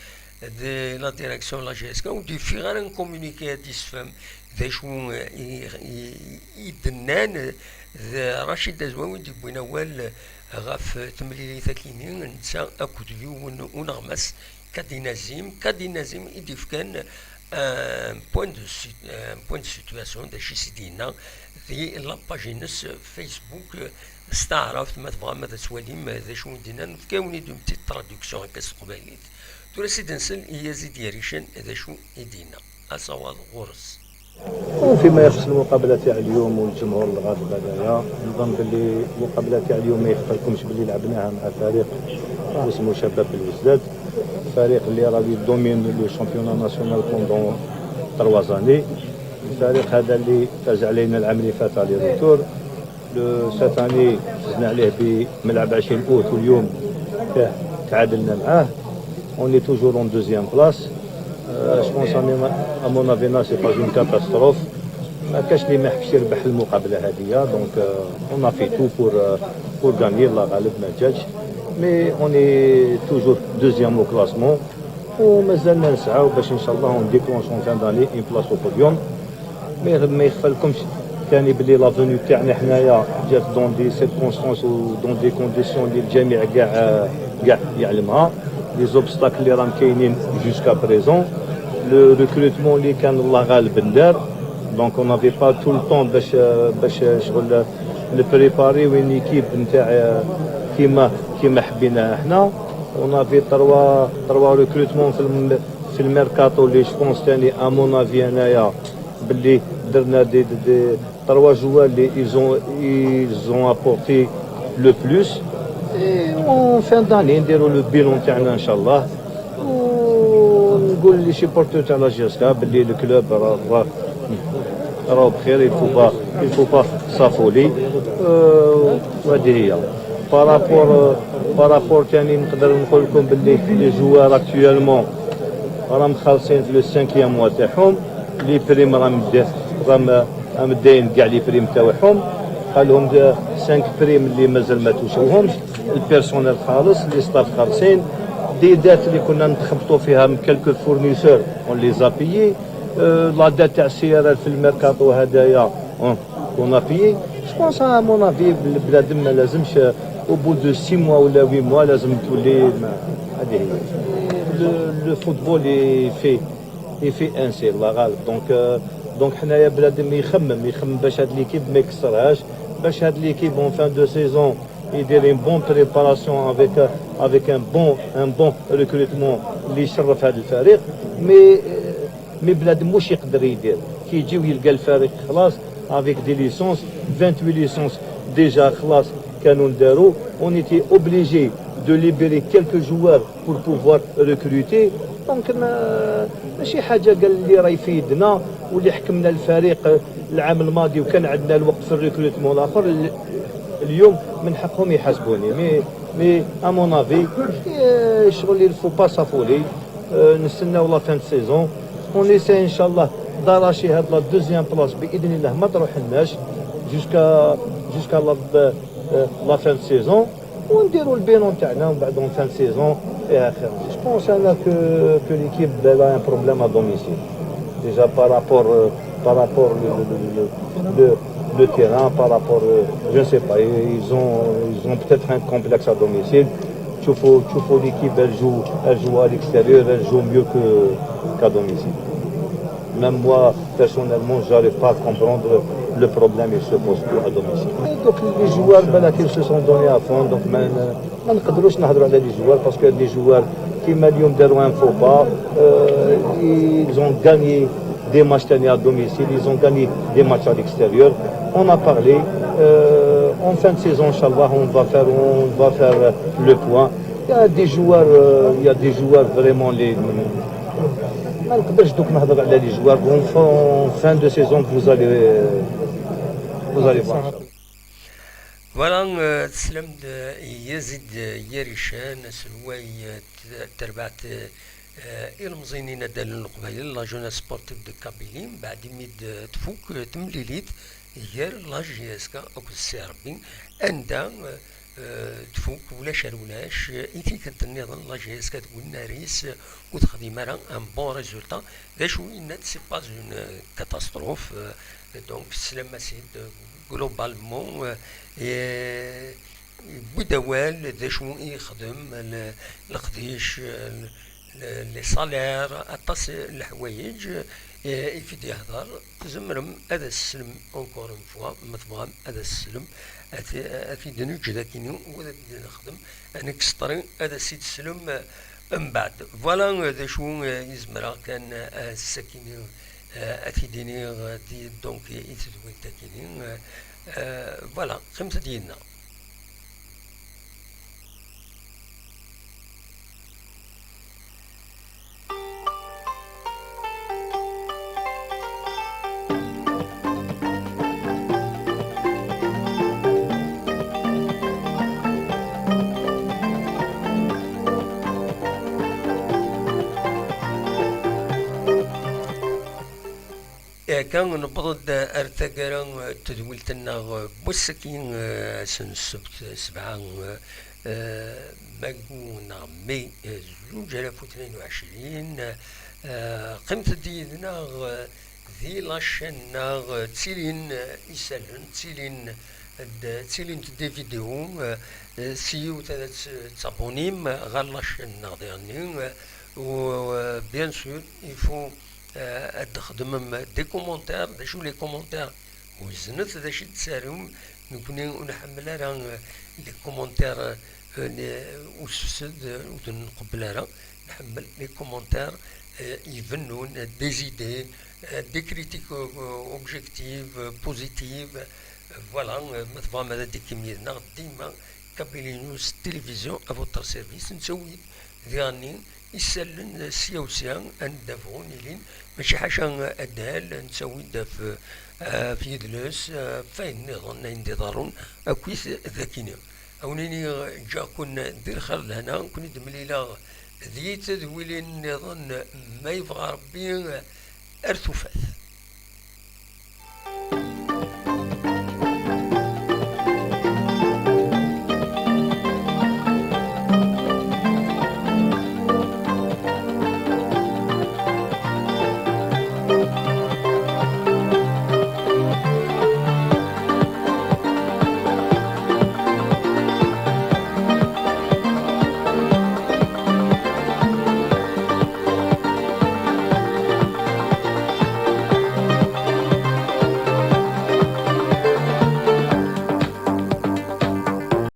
eh, de la direction n la J S K, ur d-yeffiɣ ara un communiqué ad d-yessefhem d acu, eh, i, i, i d-nnan, eh, d Racid Azwawi i d-yewwin awal, eh, ɣef temlilit-akini, netta akked yiwen uneɣmas, Kadinazim, Kadinazim i d-yefkan, eh, un point de si-, eh, un point de situation, d acu i s-d-yenna di la page-ines Facebook, eh, s taɛrabt, ma tebɣam ad twalim, eh, d acu i d-yenna, nefka-wen-id une petite traduction akka s teqbaylit. Tura s-id-nsel i Yazid Yarican d acu i d-yenna. Asawaḍ ɣur-s. وفيما يخص المقابلة تاع اليوم والجمهور اللي غادي هذايا، نظن باللي المقابلة تاع اليوم ما يخفالكمش باللي لعبناها مع فريق اسمه شباب بلوزداد، فريق اللي راه يدومين le championnat national pendant trois années. الفريق هذا اللي فاز علينا العام اللي فات aller retour. Cette année, فزنا عليه بملعب عشرين août, واليوم تعادلنا معاه. On est toujours en deuxième place. Euh, je pense, à mon, à mon avis, là, c'est pas une catastrophe. ما كاش اللي ما يحبش يربح المقابلة هذه. Donc, euh, on a fait tout pour, euh, pour gagner. الله غالب ما جاتش. Mais on est toujours deuxième au classement. ومازالنا نسعاو باش إن شاء الله on déclenche en fin d'année une place au podium. ما يغ-، ما يخفالكمش ثاني بلي la venue تاعنا حنايا جات dans des circonstances و dans des conditions اللي الجميع كاع، كاع يعلمها. Les obstacles اللي راهم كاينين jusqu'à présent. Le recrutement اللي كان الله غالب ندار. Donc on n'avait pas tout le temps باش، باش شغل ن préparer une équipe نتاع كيما، كيما حبيناها احنا. On avait trois، trois recrutements في الم-، في le mercato اللي je pense ثاني à mon avis انايا باللي درنا des، des، des trois joueurs اللي ils ont، ils ont apporté le plus. Et en fin d'année نديرو le bilan تاعنا إن شاء الله. ونقول les supporters تاع la J S K باللي le club راه، راه، راهو بخير. Il faut pas، il faut pas s'affoler. Euh، وهذه هي. Par rapport، par rapport ثاني نقدر نقول لكم باللي les joueurs actuellement راهم خالصين في le cinquième mois تاعهم. Les primes راهم د-، راهم، راهم داين كاع les primes تاعهم. قال لهم د-، cinq primes اللي مازال ما توصلهمش. Le personnel خالص، les staff خالصين. Des dettes اللي كنا نتخبطوا فيها من quelques fournisseurs, on les a payés. Euh, la dette تاع C R L في le mercato هذايا، on، on a payé. Je pense, à mon avis, بل-، بنادم ما لازمش، au bout de six mois ولا huit mois لازم تولي ما-، هذه هي. Le، le football est fait، est fait ainsi، الله غالب. Donc، euh، donc حنايا بنادم يخمم، يخمم باش هاد l'équipe ما يكسرهاش، باش هاد l'équipe en fin de saison يدير une bonne préparation avec، avec un bon، un bon recrutement اللي يشرف هذا الفريق. Mais، euh، mais بنادم واش يقدر يدير؟ كي يجي ويلقى الفريق خلاص avec des licences، vingt-huit licences déjà خلاص كانوا نداروا. On était obligé de libérer quelques joueurs pour pouvoir recruter. Donc ما، ماشي حاجة قال اللي راهي في يدنا واللي حكمنا الفريق العام الماضي وكان عندنا الوقت في le recrutement الآخر. ال-، اليوم من حقهم يحاسبوني. Mais، mais à mon avis، آه، شغل il faut pas s'affoler. آه، نستناو la fin de saison. On essaie إن شاء الله d'arracher هاد la deuxième place بإذن الله ما تروحلناش jusqu'à، jusqu'à la، آه، la fin de saison. ونديروا le bilan تاعنا ومن بعد en fin de saison. إلى آخره. Je pense أنا que، que l'équipe elle a un problème à domicile. Déjà par rapport، euh, par rapport le، le، le terrain, par rapport, euh, je ne sais pas, ils ont، ils ont peut-être un complexe à domicile. تشوفوا، تشوفوا l'équipe, elle joue، elle joue à l'extérieur, elle joue mieux que، qu'à domicile. Même moi, personnellement, j'arrive pas à comprendre le problème, il se pose tout à domicile. Et donc, les joueurs, ben, ils se sont donnés à fond, donc, mais, euh, ما نقدروش نهضروا على les joueurs parce que les joueurs كيما اليوم داروا un faux pas, euh, ils ont gagné des matchs تاني à domicile, ils ont gagné des matchs à l'extérieur. On a parlé, euh, en fin de saison, إن شاء الله, on va faire, on va faire le point. Il y a des joueurs, euh, il y a des joueurs vraiment les، ما نقدرش دوك نهضر على les joueurs. En fin، en fin de saison, vous allez، vous allez voir. Voilà, euh, teslam-d, euh, Yazid, euh, Yarican, aselway, euh, t-, terbaɛt, euh, ilemẓiyen n Leqbayel, la jeunesse sportive de Kabylie, mbeɛd imi d-, tfuk, euh, temlilit gar la J S K akked Sirbi, anda, euh, euh, tfuk, ulac ar ulac, euh, i tikkelt nniḍen, la J S K deg unnar-is, euh, ur texdim ara un bon résultat. D acu yenna-d, c'est pas une, euh, catastrophe, euh, donc, teslam-as-id, euh, globalement, euh, et, yewwi-d awal d acu i yexdem, le-, leqdic, le-, le-, les salaires, aṭas n leḥwayeǧ, eh, i f-id-yehder. Tzemrem ad as-teslem encore une fois, ma tebɣam ad as-teslem, ad t-, ad t-id-neǧǧ dakini, u ad t-id-nexdem, ad nekseṭri, ad as-id-teslem, eh, mbeɛd. Voilà, eh, d acu, eh, i zemreɣ kan, eh, ad as-sakini, eh, ad t-id-iniɣ, eh, di, donc, i tedwilt akini, eh, eh, voilà, qqimet ad yinna. Akka newweḍ-d ar taggara n tedwilt-nneɣ n wass-agi, eh, ass n ssebt, sebɛa, eh, mayu neɣ mai, eh, zuǧ alaf u tnin u ɛecrin. Eh, qqimet-d yid-neɣ, eh, di la chaîne-nneɣ, eh, ttilin, eh, isallen, ttilin d-, ttilint des vidéos, eh, eh, s yiwet ad tt-, ttabunim ɣer la chaîne-nneɣ diɣenni, eh, u, eh, bien sûr, il faut, eh, ad d-txedmem des commentaires. D acu les commentaires? Weznet d acu i d-tettarum. Nekkni ur nḥemmel ara, eh, les commentaires, eh, n-, usefsed, eh, ur ten-nqebbel ara. Nḥemmel les commentaires, eh, ibennun, eh, des idées, eh, des critiques, eh, objectives, eh, positives. Eh, voilà, eh, ma tebɣam ad d-tekkim yid-neɣ, dima Kabylie News Télévision à votre service. Nettawi-d diɣenni isallen sya u sya, anda bɣun ilin, mačči ḥaca adal, nettawi-d ɣef, ɣef yidles, ɣef wayen nniḍen, ayen d-iḍerrun akkit d akini. A wen-iniɣ ǧǧiɣ-ken di lxir d lehna, ken-id-mlileɣ di tedwilin nniḍen, ma yebɣa Rebbi, ar tufat.